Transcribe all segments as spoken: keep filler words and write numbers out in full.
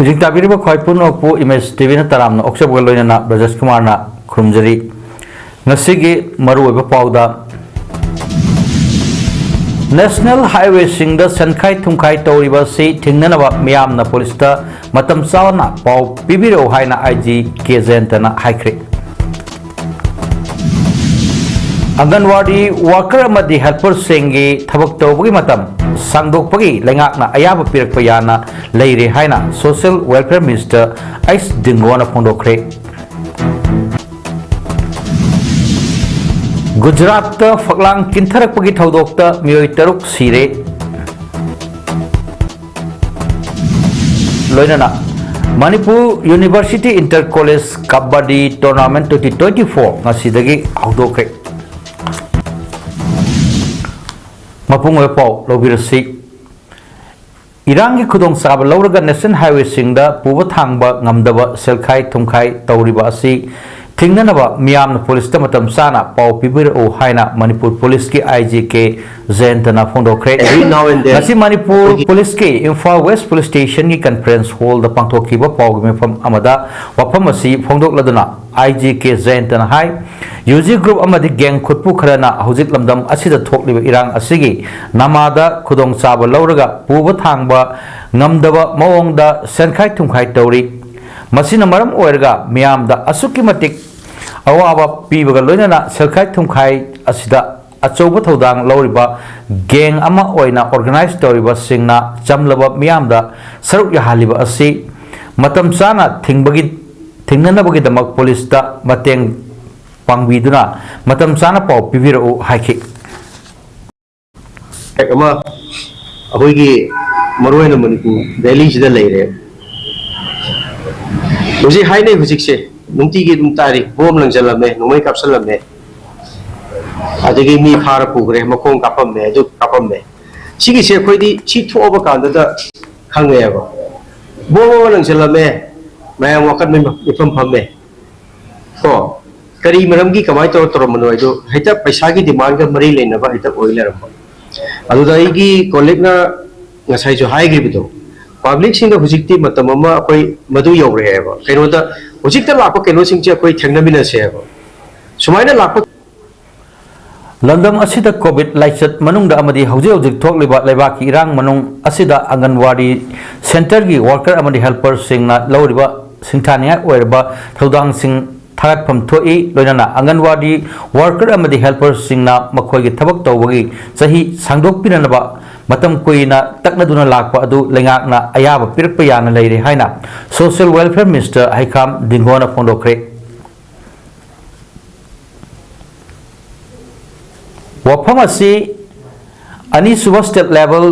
ꯍꯧꯖꯤꯛ ꯇꯥꯕꯤꯔꯤꯕ ꯈ꯭ꯋꯥꯏ ꯄꯨꯝꯅꯃꯛꯄꯨ ꯏꯃꯦꯖ ꯇꯤꯚꯤꯅ ꯇꯔꯥꯝꯅ ꯑꯣꯛꯆꯕꯒ ꯂꯣꯏꯅꯅ ꯕ꯭ꯔꯖꯦꯁ ꯀꯨꯃꯥꯔꯅ ꯈꯨꯔꯨꯝꯖꯔꯤ꯫ ꯉꯁꯤꯒꯤ ꯃꯔꯨꯑꯣꯏꯕ ꯄꯥꯎꯗ, ꯅꯦꯁꯅꯦꯜ ꯍꯥꯏꯋꯦꯁꯤꯡꯗ ꯁꯦꯟꯈꯥꯏ ꯊꯨꯝꯈꯥꯏ ꯇꯧꯔꯤꯕ ꯑꯁꯤ ꯊꯤꯡꯅꯅꯕ ꯃꯤꯌꯥꯝꯅ ꯄꯨꯂꯤꯁꯇ ꯃꯇꯝ ꯆꯥꯅ ꯄꯥꯎ ꯄꯤꯕꯤꯔꯛꯎ ꯍꯥꯏꯅ ꯑꯥꯏ ꯖꯤ ꯀꯦ ꯖꯌꯟꯇꯅ ꯍꯥꯏꯈ꯭ꯔꯦ꯫ ꯑꯪꯒꯟꯋꯥꯗꯤ ꯋꯥꯀꯔ ꯑꯃꯗꯤ ꯍꯦꯜꯄꯔꯁꯤꯡꯒꯤ ꯊꯕꯛ ꯇꯧꯕꯒꯤ ꯃꯇꯝ ꯁꯥꯡꯗꯣꯛꯄꯒꯤ ꯂꯩꯉꯥꯛꯅ ꯑꯌꯥꯕ ꯄꯤꯔꯛꯄ ꯌꯥꯅ ꯂꯩꯔꯦ ꯍꯥꯏꯅ ꯁꯣꯁꯤꯌꯦꯜ ꯋꯦꯜꯐꯤꯌꯔ ꯃꯤꯅꯤꯁꯇꯔ ꯑꯩꯆ ꯗꯤꯡꯒꯣꯅ ꯐꯣꯡꯗꯣꯛꯈ꯭ꯔꯦ꯫ ꯒꯨꯖꯔꯥꯠꯇ ꯐꯛꯂꯥꯡ ꯀꯤꯟꯊꯔꯛꯄꯒꯤ ꯊꯧꯗꯣꯛꯇ ꯃꯤꯑꯣꯏ ꯇꯔꯨꯛ ꯁꯤꯔꯦ꯫ ꯂꯣꯏꯅꯅ ꯃꯅꯤꯄꯨꯔ ꯌꯨꯅꯤꯚꯔꯁꯤꯇꯤ ꯏꯟꯇꯔ ꯀꯣꯂꯦꯖ ꯀꯕꯥꯗꯤ ꯇꯣꯔꯅꯥꯃꯦꯟ ꯇ꯭ꯋꯦꯟꯇꯤ ꯇ꯭ꯋꯦꯟꯇꯤ ꯐꯣꯔ ꯉꯁꯤꯗꯒꯤ ꯍꯧꯗꯣꯛꯈ꯭ꯔꯦ꯫ ꯃꯄꯨꯡ ꯑꯣꯏꯕ ꯄꯥꯎ ꯂꯧꯕꯤꯔꯁꯤ꯫ ꯏꯔꯥꯡꯒꯤ ꯈꯨꯗꯣꯡꯆꯥꯕ ꯂꯧꯔꯒ ꯅꯦꯁꯅꯦꯜ ꯍꯥꯏꯋꯦꯁꯤꯡꯗ ꯄꯨꯕ ꯊꯥꯡꯕ ꯉꯝꯗꯕ ꯁꯦꯜꯈꯥꯏ ꯊꯨꯝꯈꯥꯏ ꯇꯧꯔꯤꯕ ꯑꯁꯤ ꯊꯤꯡꯅꯅꯕ ꯃꯤꯌꯥꯝꯅ ꯄꯨꯂꯤꯁꯇ ꯃꯇꯝ ꯆꯥꯅ ꯄꯥꯎ ꯄꯤꯕꯤꯔꯛꯎ ꯍꯥꯏꯅ ꯃꯅꯤꯄꯨꯔ ꯄꯨꯂꯤꯁꯀꯤ ꯑꯥꯏ ꯖꯤ ꯀꯦ ꯖꯌꯟꯇꯅ ꯐꯣꯡꯗꯣꯛꯈ꯭ꯔꯦ꯫ Every now and then ꯉꯁꯤ ꯃꯅꯤꯄꯨꯔ ꯑꯩꯈꯣꯏꯒꯤ ꯄꯨꯂꯤꯁꯀꯤ ꯏꯝꯐꯥꯜ ꯋꯦꯁ ꯄꯨꯂꯤꯁ ꯁ꯭ꯇꯦꯁꯟꯒꯤ ꯀꯟꯐꯔꯦꯟꯁ ꯍꯣꯜꯗ ꯄꯥꯡꯊꯣꯛꯈꯤꯕ ꯄꯥꯎꯒꯤ ꯃꯤꯐꯝ ꯑꯃꯗ ꯋꯥꯐꯝ ꯑꯁꯤ ꯐꯣꯡꯗꯣꯛꯂꯗꯨꯅ ꯑꯥꯏ ꯖꯤ ꯀꯦ ꯖꯌꯟꯇꯅ ꯍꯥꯏ, ꯌꯨ ꯖꯤ ꯒ꯭ꯔꯨꯞ ꯑꯃꯗꯤ ꯒꯦꯡ ꯈꯨꯠꯄꯨ ꯈꯔꯅ ꯍꯧꯖꯤꯛ ꯂꯝꯗꯝ ꯑꯁꯤꯗ ꯊꯣꯛꯂꯤꯕ ꯏꯔꯥꯡ ꯑꯁꯤꯒꯤ ꯅꯃꯥꯗ ꯈꯨꯗꯣꯡꯆꯥꯕ ꯂꯧꯔꯒ ꯄꯨꯕ ꯊꯥꯡꯕ ꯉꯝꯗꯕ ꯃꯑꯣꯡꯗ ꯁꯦꯟꯈꯥꯏ ꯊꯨꯝꯈꯥꯏ ꯇꯧꯔꯤ꯫ ꯃꯁꯤꯅ ꯃꯔꯝ ꯑꯣꯏꯔꯒ ꯃꯤꯌꯥꯝꯗ ꯑꯁꯨꯛꯀꯤ ꯃꯇꯤꯛ ꯑꯋꯥꯕ ꯄꯤꯕꯒ ꯂꯣꯏꯅꯅ ꯁꯦꯜꯈꯥꯏ ꯊꯨꯝꯈꯥꯏ ꯑꯁꯤꯗ ꯑꯆꯧꯕ ꯊꯧꯗꯥꯡ ꯂꯧꯔꯤꯕ ꯒꯦꯡ ꯑꯃ ꯑꯣꯏꯅ ꯑꯣꯔꯒꯅꯥꯏꯖ ꯇꯧꯔꯤꯕꯁꯤꯡꯅ ꯆꯝꯂꯕ ꯃꯤꯌꯥꯝꯗ ꯁꯔꯨꯛ ꯌꯥꯍꯜꯂꯤꯕ ꯑꯁꯤ ꯃꯇꯝ ꯆꯥꯅ ꯊꯤꯡꯕꯒꯤ, ꯊꯤꯡꯅꯅꯕꯒꯤꯗꯃꯛ ꯄꯨꯂꯤꯁꯇ ꯃꯇꯦꯡ ꯄꯥꯡꯕꯤꯗꯨꯅ ꯃꯇꯝ ꯆꯥꯅ ꯄꯥꯎ ꯄꯤꯕꯤꯔꯛꯎ ꯍꯥꯏꯈꯤ꯫ ꯑꯃ ꯑꯩꯈꯣꯏꯒꯤ ꯃꯔꯨꯑꯣꯏꯅ ꯃꯅꯤꯄꯨꯔ ꯗꯦꯜꯂꯤꯁꯤꯗ ꯂꯩꯔꯦ꯫ ꯍꯧꯖꯤꯛ ꯍꯥꯏꯅꯩ, ꯍꯧꯖꯤꯛꯁꯦ ꯅꯨꯡꯇꯤꯒꯤ ꯑꯗꯨꯝ ꯇꯥꯔꯤ, ꯕꯣꯝ ꯂꯪꯁꯤꯜꯂꯝꯃꯦ, ꯅꯣꯡꯃꯩ ꯀꯥꯞꯁꯤꯜꯂꯝꯃꯦ, ꯑꯗꯒꯤ ꯃꯤ ꯐꯥꯔ ꯄꯨꯈ꯭ꯔꯦ, ꯃꯈꯣꯡ ꯀꯥꯞꯄꯝꯃꯦ, ꯑꯗꯨ ꯀꯥꯞꯄꯝꯃꯦ꯫ ꯁꯤꯒꯤꯁꯦ ꯑꯩꯈꯣꯏꯗꯤ ꯁꯤ ꯊꯣꯛꯑꯕ ꯀꯥꯟꯗꯨꯗ ꯈꯪꯉꯦꯕ꯫ ꯕꯣꯝ ꯑꯃ ꯂꯪꯁꯤꯜꯂꯝꯃꯦ, ꯃꯌꯥꯝ ꯋꯥꯀꯠ ꯃꯤꯐꯝ ꯐꯝꯃꯦ꯫ ꯀꯣ, ꯀꯔꯤ ꯃꯔꯝꯒꯤ, ꯀꯃꯥꯏꯅ ꯇꯧꯔ ꯇꯧꯔꯝꯕꯅꯣ ꯍꯥꯏꯗꯣ, ꯍꯦꯛꯇ ꯄꯩꯁꯥꯒꯤ ꯗꯤꯃꯥꯟꯒ ꯃꯔꯤ ꯂꯩꯅꯕ ꯍꯦꯛꯇ ꯑꯣꯏ ꯂꯩꯔꯝꯕ꯫ ꯑꯗꯨꯗ ꯑꯩꯒꯤ ꯀꯣꯂꯤꯛꯅ ꯉꯁꯥꯏꯁꯨ ꯍꯥꯏꯈꯤꯕꯗꯣ, ꯄꯕ꯭ꯂꯤꯛꯁꯤꯡꯗ ꯍꯧꯖꯤꯛꯇꯤ ꯃꯇꯝ ꯑꯃ ꯑꯩꯈꯣꯏ ꯃꯗꯨ ꯌꯧꯔꯛꯑꯦꯕ꯫ ꯀꯩꯅꯣꯗ ꯍꯧꯖꯤꯛꯇ ꯂꯥꯛꯄ ꯀꯩꯅꯣꯁꯤꯡꯁꯦ ꯑꯩꯈꯣꯏ ꯊꯦꯡꯅꯃꯤꯟꯅꯁꯦꯕ꯫ ꯁꯨꯃꯥꯏꯅ ꯂꯥꯛꯄ ꯂꯝꯗꯝ ꯑꯁꯤꯗ ꯀꯣꯚꯤꯗ ꯂꯥꯏꯆꯠ ꯃꯅꯨꯡꯗ ꯑꯃꯗꯤ ꯍꯧꯖꯤꯛ ꯍꯧꯖꯤꯛ ꯊꯣꯛꯂꯤꯕ ꯂꯩꯕꯥꯛꯀꯤ ꯏꯔꯥꯡ ꯃꯅꯨꯡ ꯑꯁꯤꯗ ꯑꯪꯒꯟꯋꯥꯗꯤ ꯁꯦꯟꯇꯔꯒꯤ ꯋꯥꯔꯀꯔ ꯑꯃꯗꯤ ꯍꯦꯜꯄꯔꯁꯤꯡꯅ ꯂꯧꯔꯤꯕ ꯁꯤꯡꯊꯥꯅꯤꯡꯉꯥꯏ ꯑꯣꯏꯔꯕ ꯊꯧꯗꯥꯡꯁꯤꯡ ꯊꯥꯒꯠꯐꯝ ꯊꯣꯛꯏ꯫ ꯂꯣꯏꯅꯅ ꯑꯪꯒꯟꯋꯥꯗꯤ ꯋꯥꯔꯀꯔ ꯑꯃꯗꯤ ꯍꯦꯜꯄꯔꯁꯤꯡꯅ ꯃꯈꯣꯏꯒꯤ ꯊꯕꯛ ꯇꯧꯕꯒꯤ ꯆꯍꯤ ꯁꯥꯡꯗꯣꯛꯄꯤꯅꯅꯕ ꯃꯇꯝ ꯀꯨꯏꯅ ꯇꯛꯅꯗꯨꯅ ꯂꯥꯛꯄ ꯑꯗꯨ ꯂꯩꯉꯥꯛꯅ ꯑꯌꯥꯕ ꯄꯤꯔꯛꯄ ꯌꯥꯅ ꯂꯩꯔꯦ ꯍꯥꯏꯅ ꯁꯣꯁꯤꯌꯦꯜ ꯋꯦꯜꯐꯤꯌꯔ ꯃꯤꯅꯤꯁꯇꯔ ꯍꯩꯈꯥꯝ ꯗꯤꯡꯒꯣꯅ ꯐꯣꯡꯗꯣꯛꯈ꯭ꯔꯦ꯫ ꯋꯥꯐꯝ ꯑꯁꯤ ꯑꯅꯤꯁꯨꯕ ꯁ꯭ꯇꯦꯠ ꯂꯦꯚꯦꯜ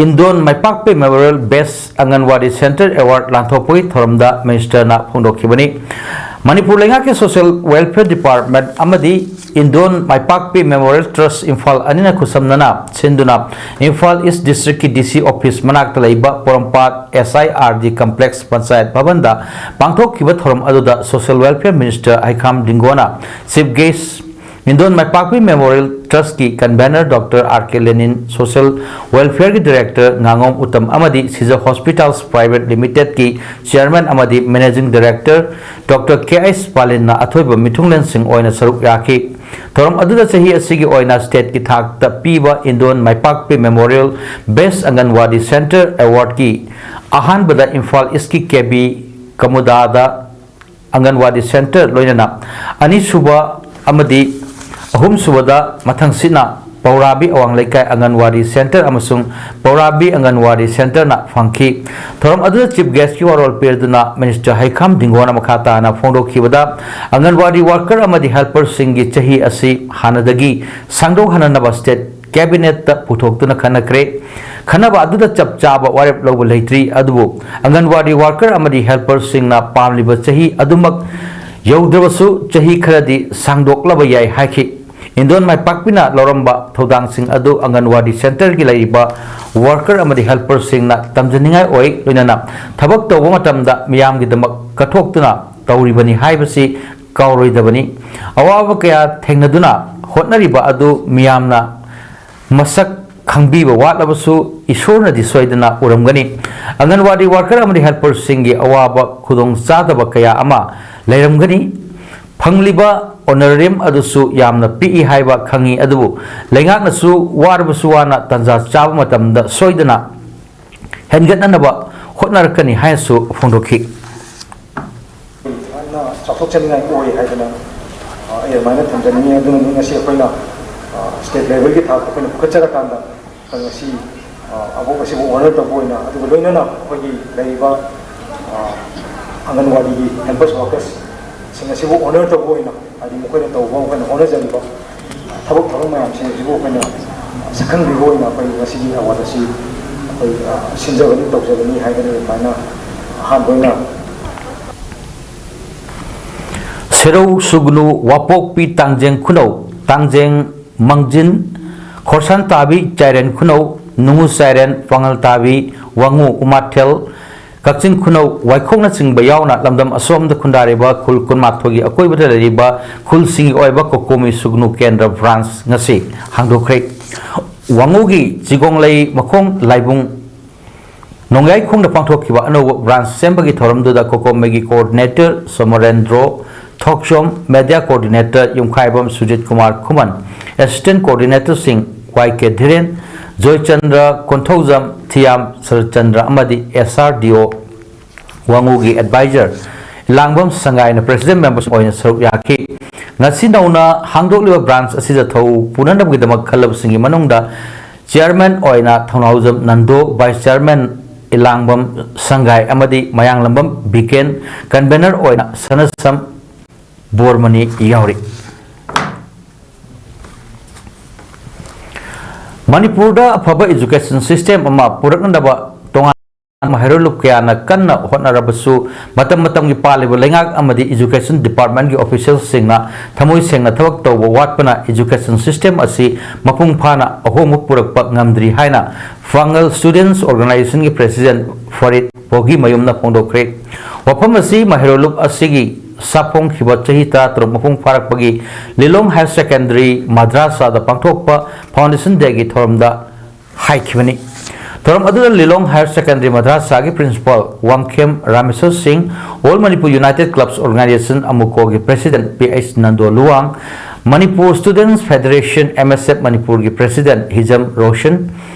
ꯏꯟꯗꯣꯟ ꯃꯥꯏꯄꯥꯛꯄꯤ ꯃꯦꯃꯣꯔꯤꯌꯦꯜ ꯕꯦꯁ ꯑꯪꯒꯟꯋꯥꯗꯤ ꯁꯦꯟꯇꯔ ꯑꯦꯋꯥꯔꯗ ꯂꯥꯟꯊꯣꯛꯄꯒꯤ ꯊꯧꯔꯝꯗ ꯃꯤꯅꯤꯁꯇꯔꯅ ꯐꯣꯡꯗꯣꯛꯈꯤꯕꯅꯤ꯫ ꯃꯅꯤꯄꯨꯔ ꯂꯩꯉꯥꯛꯀꯤ ꯁꯣꯁꯤꯌꯦꯜ ꯋꯦꯜꯐꯤꯌꯔ ꯗꯤꯄꯥꯔꯠꯃꯦꯟꯠ ꯑꯃꯗꯤ ꯏꯟꯗꯣꯟ ꯃꯥꯏꯄꯥꯛꯄꯤ ꯃꯦꯃꯣꯔꯤꯌꯦꯜ ꯇ꯭ꯔꯁ ꯏꯝꯐꯥꯜ ꯑꯅꯤꯅ ꯈꯨꯠꯁꯝꯅꯅ ꯁꯤꯟꯗꯨꯅ ꯏꯝꯐꯥꯜ ꯏꯁ ꯗꯤꯁꯇ꯭ꯔꯤꯛꯀꯤ ꯗꯤ ꯁꯤ ꯑꯣꯐꯤꯁ ꯃꯅꯥꯛꯇ ꯂꯩꯕ Porompat S I R D complex panchayat ꯚꯕꯟꯗ ꯄꯥꯡꯊꯣꯛꯈꯤꯕ ꯊꯧꯔꯝ ꯑꯗꯨꯗ ꯁꯣꯁꯤꯌꯦꯜ ꯋꯦꯜꯐꯤꯌꯔ ꯃꯤꯅꯤꯁꯇꯔ ꯍꯩꯈꯥꯝ ꯗꯤꯡꯒꯣꯅ ꯆꯤꯐ ꯒꯦꯁ, ꯏꯟꯗꯣꯟ ꯃꯥꯏꯄꯥꯛꯄꯤ ꯃꯦꯃꯣꯔꯤꯌꯦꯜ ꯇ꯭ꯔꯁꯀꯤ convener doctor R K Lenin, social ꯋꯦꯜꯐꯤꯌꯔꯒꯤ ꯗꯤꯔꯦꯛꯇꯔ ꯉꯥꯉꯣꯝ ꯎꯇꯝ ꯑꯃꯗꯤ ꯁꯤꯖ ꯍꯣꯁꯄꯤꯇꯥꯜꯁ ꯄ꯭ꯔꯥꯏꯚꯦꯠ ꯂꯤꯃꯤꯇꯦꯗꯀꯤ ꯆꯤꯌꯔꯃꯦꯟ ꯑꯃꯗꯤ managing director doctor K H ꯄꯥꯂꯤꯟꯅ ꯑꯊꯣꯏꯕ ꯃꯤꯊꯨꯡꯂꯦꯟꯁꯤꯡ ꯑꯣꯏꯅ ꯁꯔꯨꯛ ꯌꯥꯈꯤ꯫ ꯊꯧꯔꯝ ꯑꯗꯨꯗ ꯆꯍꯤ ꯑꯁꯤꯒꯤ ꯑꯣꯏꯅ ꯁ꯭ꯇꯦꯠꯀꯤ ꯊꯥꯛꯇ ꯄꯤꯕ ꯏꯟꯗꯣꯟ ꯃꯥꯏꯄꯥꯛꯄꯤ ꯃꯦꯃꯣꯔꯤꯌꯦꯜ ꯕꯦꯁ ꯑꯪꯒꯟꯋꯥꯗꯤ ꯁꯦꯟꯇꯔ ꯑꯦꯋꯥꯔꯗꯀꯤ ꯑꯍꯥꯟꯕꯗ ꯏꯝꯐꯥꯜ ꯏꯁꯀꯤ ꯀꯦ ꯕꯤ ꯀꯃꯨꯗꯥꯗ ꯑꯪꯒꯟꯋꯥꯗꯤ ꯁꯦꯟꯇꯔ, ꯂꯣꯏꯅꯅ ꯑꯅꯤꯁꯨꯕ ꯑꯃꯗꯤ ꯑꯍꯨꯝꯁꯨꯕꯗ ꯃꯊꯪꯁꯤꯠꯅ ꯄꯧꯔꯥꯕꯤ ꯑꯋꯥꯡ ꯂꯩꯀꯥꯏ ꯑꯪꯒꯟꯋꯥꯗꯤ ꯁꯦꯟꯇꯔ ꯑꯃꯁꯨꯡ ꯄꯧꯔꯥꯕꯤ ꯑꯪꯒꯟꯋꯥꯗꯤ ꯁꯦꯟꯇꯔꯅ ꯐꯪꯈꯤ꯫ ꯊꯧꯔꯝ ꯑꯗꯨꯗ ꯆꯤꯐ ꯒꯦꯁꯀꯤ ꯋꯥꯔꯣꯜ ꯄꯤꯔꯗꯨꯅ ꯃꯤꯅꯤꯁꯇꯔ ꯍꯩꯈꯥꯝ ꯗꯤꯡꯒꯣꯅ ꯃꯈꯥ ꯇꯥꯅ ꯐꯣꯡꯗꯣꯛꯈꯤꯕꯗ, ꯑꯪꯒꯟꯋꯥꯗꯤ ꯋꯥꯔꯀꯔ ꯑꯃꯗꯤ ꯍꯦꯜꯄꯔꯁꯤꯡꯒꯤ ꯆꯍꯤ ꯑꯁꯤ ꯍꯥꯟꯅꯗꯒꯤ ꯁꯥꯡꯗꯣꯛꯍꯟꯅꯅꯕ ꯁ꯭ꯇꯦꯠ ꯀꯦꯕꯤꯅꯦꯠꯇ ꯄꯨꯊꯣꯛꯇꯨꯅ ꯈꯟꯅꯈ꯭ꯔꯦ꯫ ꯈꯟꯅꯕ ꯑꯗꯨꯗ ꯆꯞ ꯆꯥꯕ ꯋꯥꯔꯦꯞ ꯂꯧꯕ ꯂꯩꯇ꯭ꯔꯤ, ꯑꯗꯨꯕꯨ ꯑꯪꯒꯟꯋꯥꯗꯤ ꯋꯥꯔꯀꯔ ꯑꯃꯗꯤ ꯍꯦꯜꯄꯔꯁꯤꯡꯅ ꯄꯥꯝꯂꯤꯕ ꯆꯍꯤ ꯑꯗꯨꯃꯛ ꯌꯧꯗ꯭ꯔꯕꯁꯨ ꯆꯍꯤ ꯈꯔꯗꯤ ꯁꯥꯡꯗꯣꯛꯂꯕ ꯌꯥꯏ ꯍꯥꯏꯈꯤ꯫ ꯏꯟꯗꯣꯟ ꯃꯥꯏꯄꯥꯛꯄꯤꯅ ꯂꯧꯔꯝꯕ ꯊꯧꯗꯥꯡꯁꯤꯡ ꯑꯗꯨ ꯑꯪꯒꯟꯋꯥꯗꯤ ꯁꯦꯟꯇꯔꯒꯤ ꯂꯩꯔꯤꯕ ꯋꯥꯔꯀꯔ ꯑꯃꯗꯤ ꯍꯦꯜꯄꯔꯁꯤꯡꯅ ꯇꯝꯖꯅꯤꯡꯉꯥꯏ ꯑꯣꯏ, ꯂꯣꯏꯅꯅ ꯊꯕꯛ ꯇꯧꯕ ꯃꯇꯝꯗ ꯃꯤꯌꯥꯝꯒꯤꯗꯃꯛ ꯀꯠꯊꯣꯛꯇꯨꯅ ꯇꯧꯔꯤꯕꯅꯤ ꯍꯥꯏꯕꯁꯤ ꯀꯥꯎꯔꯣꯏꯗꯕꯅꯤ꯫ ꯑꯋꯥꯕ ꯀꯌꯥ ꯊꯦꯡꯅꯗꯨꯅ ꯍꯣꯠꯅꯔꯤꯕ ꯑꯗꯨ ꯃꯤꯌꯥꯝꯅ ꯃꯁꯛ ꯈꯪꯕꯤꯕ ꯋꯥꯠꯂꯕꯁꯨ ꯏꯁꯣꯔꯅꯗꯤ ꯁꯣꯏꯗꯅ ꯎꯔꯝꯒꯅꯤ꯫ ꯑꯪꯒꯟꯋꯥꯗꯤ ꯋꯥꯔꯀꯔ ꯑꯃꯗꯤ ꯍꯦꯜꯄꯔꯁꯤꯡꯒꯤ ꯑꯋꯥꯕ ꯈꯨꯗꯣꯡꯆꯥꯗꯕ ꯀꯌꯥ ꯑꯃ ꯂꯩꯔꯝꯒꯅꯤ꯫ ꯐꯪꯂꯤꯕ ꯑꯣꯅꯔꯦꯔꯤꯌꯝ ꯑꯗꯨꯁꯨ ꯌꯥꯝꯅ ꯄꯤꯛꯏ ꯍꯥꯏꯕ ꯈꯪꯉꯤ, ꯑꯗꯨꯕꯨ ꯂꯩꯉꯥꯛꯅꯁꯨ ꯋꯥꯔꯕꯁꯨ ꯋꯥꯅ ꯇꯥꯟꯖꯥ ꯆꯥꯕ ꯃꯇꯝꯗ ꯁꯣꯏꯗꯅ ꯍꯦꯟꯒꯠꯅꯅꯕ ꯍꯣꯠꯅꯔꯛꯀꯅꯤ ꯍꯥꯏꯅꯁꯨ ꯐꯣꯡꯗꯣꯛꯈꯤ꯫ ꯌꯥꯝꯅ ꯆꯥꯎꯊꯣꯛꯆꯅꯤꯡꯉꯥꯏ ꯑꯣꯏ ꯍꯥꯏꯗꯅ, ꯑ, ꯑꯩ ꯑꯗꯨꯃꯥꯏꯅ ꯊꯝꯖꯅꯤꯡꯉꯤ꯫ ꯑꯗꯨꯅꯅꯤ ꯉꯁꯤ ꯑꯩꯈꯣꯏꯅ, ꯑ, ꯁ꯭ꯇꯦꯠ ꯂꯦꯚꯦꯜꯒꯤ ꯊꯥꯛꯇ ꯑꯩꯈꯣꯏꯅ ꯄꯨꯈꯠꯆꯔꯀꯥꯟꯗ ꯑꯩꯈꯣꯏ ꯉꯁꯤ, ꯑ, ꯑꯕꯣꯛ ꯑꯁꯤꯕꯨ ꯑꯣꯅꯔ ꯇꯧꯕ ꯑꯣꯏꯅ, ꯑꯗꯨꯒ ꯂꯣꯏꯅꯅ ꯑꯩꯈꯣꯏꯒꯤ ꯂꯩꯔꯤꯕ, ꯑ, ꯑꯪꯒꯟꯋꯥꯗꯤꯒꯤ ꯍꯦꯜꯄꯔꯁ ꯋꯥꯔꯀꯔꯁꯁꯤꯡ ꯑꯁꯤꯕꯨ ꯑꯣꯅꯔ ꯇꯧꯕ ꯑꯣꯏꯅ, ꯍꯥꯏꯗꯤ ꯃꯈꯣꯏꯅ ꯇꯧꯕ, ꯃꯈꯣꯏꯅ ꯍꯣꯠꯅꯖꯔꯤꯕ ꯊꯕꯛ ꯊꯧꯔꯝ ꯃꯌꯥꯝꯁꯤꯡ ꯑꯁꯤꯕꯨ ꯑꯩꯈꯣꯏꯅ ꯁꯛꯈꯪꯕꯤꯕ ꯑꯣꯏꯅ ꯑꯩꯈꯣꯏ ꯉꯁꯤꯒꯤ ꯑꯦꯋꯥꯔꯗ ꯑꯁꯤ ꯑꯩꯈꯣꯏ, ꯑ, ꯁꯤꯟꯖꯕꯅꯤ, ꯇꯧꯖꯕꯅꯤ ꯍꯥꯏꯗꯅ ꯑꯗꯨꯃꯥꯏꯅ ꯑꯍꯥꯟꯕ ꯑꯣꯏꯅ ꯁꯦꯔꯧ ꯁꯨꯒꯅꯨ, ꯋꯥꯄꯣꯛꯄꯤ, ꯇꯥꯡꯖꯦꯡ ꯈꯨꯅꯧ, ꯇꯥꯡꯖꯦꯡ ꯃꯪꯖꯤꯟ, ꯈꯣꯔꯁꯥꯟ ꯇꯥꯕꯤ, ꯆꯥꯏꯔꯦꯟ ꯈꯨꯅꯧ, ꯅꯨꯡꯉꯨ ꯆꯥꯏꯔꯦꯟ, ꯄꯥꯉꯜ ꯇꯥꯕꯤ, ꯋꯥꯉꯨ, ꯎꯃꯥꯊꯦꯜ, ꯀꯛꯆꯤꯡ ꯈꯨꯅꯧ, ꯋꯥꯏꯈꯣꯛꯅꯆꯤꯡꯕ ꯌꯥꯎꯅ ꯂꯝꯗꯝ ꯑꯁꯣꯝꯗ ꯈꯨꯟꯗꯥꯔꯤꯕ ꯈꯨꯜ ꯀꯨꯟꯃꯥꯊꯣꯏꯒꯤ ꯑꯀꯣꯏꯕꯗ ꯂꯩꯔꯤꯕ ꯈꯨꯜꯁꯤꯡꯒꯤ ꯑꯣꯏꯕ ꯀꯣꯀꯣꯃꯤ ꯁꯨꯒꯅꯨ ꯀꯦꯟꯗ꯭ꯔ ꯕ꯭ꯔꯥꯟꯁ ꯉꯁꯤ ꯍꯥꯡꯗꯣꯛꯈ꯭ꯔꯦ꯫ ꯋꯥꯉꯨꯒꯤ ꯆꯤꯒꯣꯡꯂꯩ ꯃꯈꯣꯡ ꯂꯥꯏꯕꯨꯡ ꯅꯣꯡꯌꯥꯏꯈꯣꯡꯗ ꯄꯥꯡꯊꯣꯛꯈꯤꯕ ꯑꯅꯧꯕ ꯕ꯭ꯔꯥꯟꯁ ꯁꯦꯝꯕꯒꯤ ꯊꯧꯔꯝꯗꯨꯗ ꯀꯣꯀꯣꯃꯤꯒꯤ ꯀꯣꯑꯣꯔꯗꯤꯅꯦꯇꯔ ꯁꯣꯃꯣꯔꯦꯟꯗ꯭ꯔꯣ ꯊꯣꯛꯆꯣꯝ, ꯃꯦꯗꯤꯌꯥ ꯀꯣꯑꯣꯔꯗꯤꯅꯦꯇꯔ ꯌꯨꯝꯈꯥꯏꯕꯝ ꯁꯨꯖꯤꯠ ꯀꯨꯃꯥꯔ ꯈꯨꯃꯟ, ꯑꯦꯁꯤꯁꯇꯦꯟꯠ ꯀꯣꯑꯣꯔꯗꯤꯅꯦꯇꯔꯁꯤꯡ ꯋꯥꯏ ꯀꯦ ꯙꯤꯔꯦꯟ, ꯖꯣꯏꯆꯟꯗ꯭ꯔ ꯀꯣꯟꯊꯧꯖꯝ, ꯊꯤꯌꯥꯝ ꯁꯔꯠꯆꯟꯗ꯭ꯔ ꯑꯃꯗꯤ ꯑꯦꯁ ꯑꯥꯔ ꯗꯤ ꯑꯣ ꯋꯥꯉꯨꯒꯤ ꯑꯦꯗꯚꯥꯏꯖꯔ ꯂꯥꯡꯕꯝ ꯁꯪꯒꯥꯏꯅ ꯄ꯭ꯔꯦꯁꯤꯗꯦꯟꯠ ꯃꯦꯝꯕꯔ ꯑꯣꯏꯅ ꯁꯔꯨꯛ ꯌꯥꯈꯤ꯫ ꯉꯁꯤ ꯅꯧꯅ ꯍꯥꯡꯗꯣꯛꯂꯤꯕ ꯕ꯭ꯔꯥꯟꯁ ꯑꯁꯤꯗ ꯊꯧ ꯄꯨꯅꯅꯕꯒꯤꯗꯃꯛ ꯈꯜꯂꯕꯁꯤꯡꯒꯤ ꯃꯅꯨꯡꯗ ꯆꯤꯌꯥꯔꯃꯦꯟ ꯑꯣꯏꯅ ꯊꯧꯅꯥꯎꯖꯝ ꯅꯟꯗꯣ, ꯚꯥꯏꯁ ꯆꯤꯌꯥꯔꯃꯦꯟ ꯏꯂꯥꯡꯕꯝ ꯁꯪꯒꯥꯏ ꯑꯃꯗꯤ ꯃꯌꯥꯡꯂꯝꯕꯝ ꯕꯤꯀꯦꯟ, ꯀꯟꯚꯦꯅꯔ ꯑꯣꯏꯅ ꯁꯅꯁꯝ ꯕꯣꯔꯃꯅꯤ ꯌꯥꯎꯔꯤ꯫ ꯃꯅꯤꯄꯨꯔꯗ ꯑꯐꯕ ꯏꯖꯨꯀꯦꯁꯟ ꯁꯤꯁꯇꯦꯝ ꯑꯃ ꯄꯨꯔꯛꯅꯅꯕ ꯇꯣꯉꯥꯟ ꯃꯍꯩꯔꯣꯏꯂꯨꯞ ꯀꯌꯥꯅ ꯀꯟꯅ ꯍꯣꯠꯅꯔꯕꯁꯨ, ꯃꯇꯝ ꯃꯇꯝꯒꯤ ꯄꯥꯜꯂꯤꯕ ꯂꯩꯉꯥꯛ ꯑꯃꯗꯤ ꯏꯖꯨꯀꯦꯁꯟ ꯗꯤꯄꯥꯔꯠꯃꯦꯟꯠꯀꯤ ꯑꯣꯐꯤꯁꯤꯌꯦꯜꯁꯤꯡꯅ ꯊꯃꯣꯏ ꯁꯦꯡꯅ ꯊꯕꯛ ꯇꯧꯕ ꯋꯥꯠꯄꯅ ꯏꯖꯨꯀꯦꯁꯟ ꯁꯤꯁꯇꯦꯝ ꯑꯁꯤ ꯃꯄꯨꯡ ꯐꯥꯅ ꯑꯍꯣꯡꯕ ꯄꯨꯔꯛꯄ ꯉꯝꯗ꯭ꯔꯤ ꯍꯥꯏꯅ ꯐꯥꯡꯒꯜ ꯁ꯭ꯇꯨꯗꯦꯟꯠꯁ ꯑꯣꯔꯒꯅꯥꯏꯖꯦꯁꯟꯒꯤ ꯄ꯭ꯔꯦꯁꯤꯗꯦꯟꯠ ꯐꯔꯤꯗ ꯕꯣꯒꯤꯃꯌꯨꯝꯅ ꯐꯣꯡꯗꯣꯛꯈ꯭ꯔꯦ꯫ ꯋꯥꯐꯝ ꯑꯁꯤ ꯃꯍꯩꯔꯣꯏꯂꯨꯞ ꯑꯁꯤꯒꯤ ꯁꯥꯐꯣꯡꯈꯤꯕ ꯆꯍꯤ ꯇꯔꯥꯇꯔꯨꯛ ꯃꯄꯨꯡ ꯐꯥꯔꯛꯄꯒꯤ ꯂꯤꯂꯣꯡ ꯍꯥꯌꯔ ꯁꯦꯀꯦꯟꯗꯔꯤ ꯃꯗ꯭ꯔꯥꯁꯥꯗ ꯄꯥꯡꯊꯣꯛꯄ ꯐꯥꯎꯟꯗꯦꯁꯟ ꯗꯦꯒꯤ ꯊꯧꯔꯝꯗ ꯍꯥꯏꯈꯤꯕꯅꯤ꯫ ꯊꯧꯔꯝ ꯑꯗꯨꯗ ꯂꯤꯂꯣꯡ ꯍꯥꯌꯔ ꯁꯦꯀꯦꯟꯗꯔꯤ ꯃꯗ꯭ꯔꯁꯥꯒꯤ principal Wangkhem Rameshor Singh, all Manipur united clubs organisation, ꯑꯃꯨꯀꯣꯒꯤ president P H Nando Luwang, Manipur students federation, M S F ꯃꯅꯤꯄꯨꯔꯒꯤ president Hijam Roshan,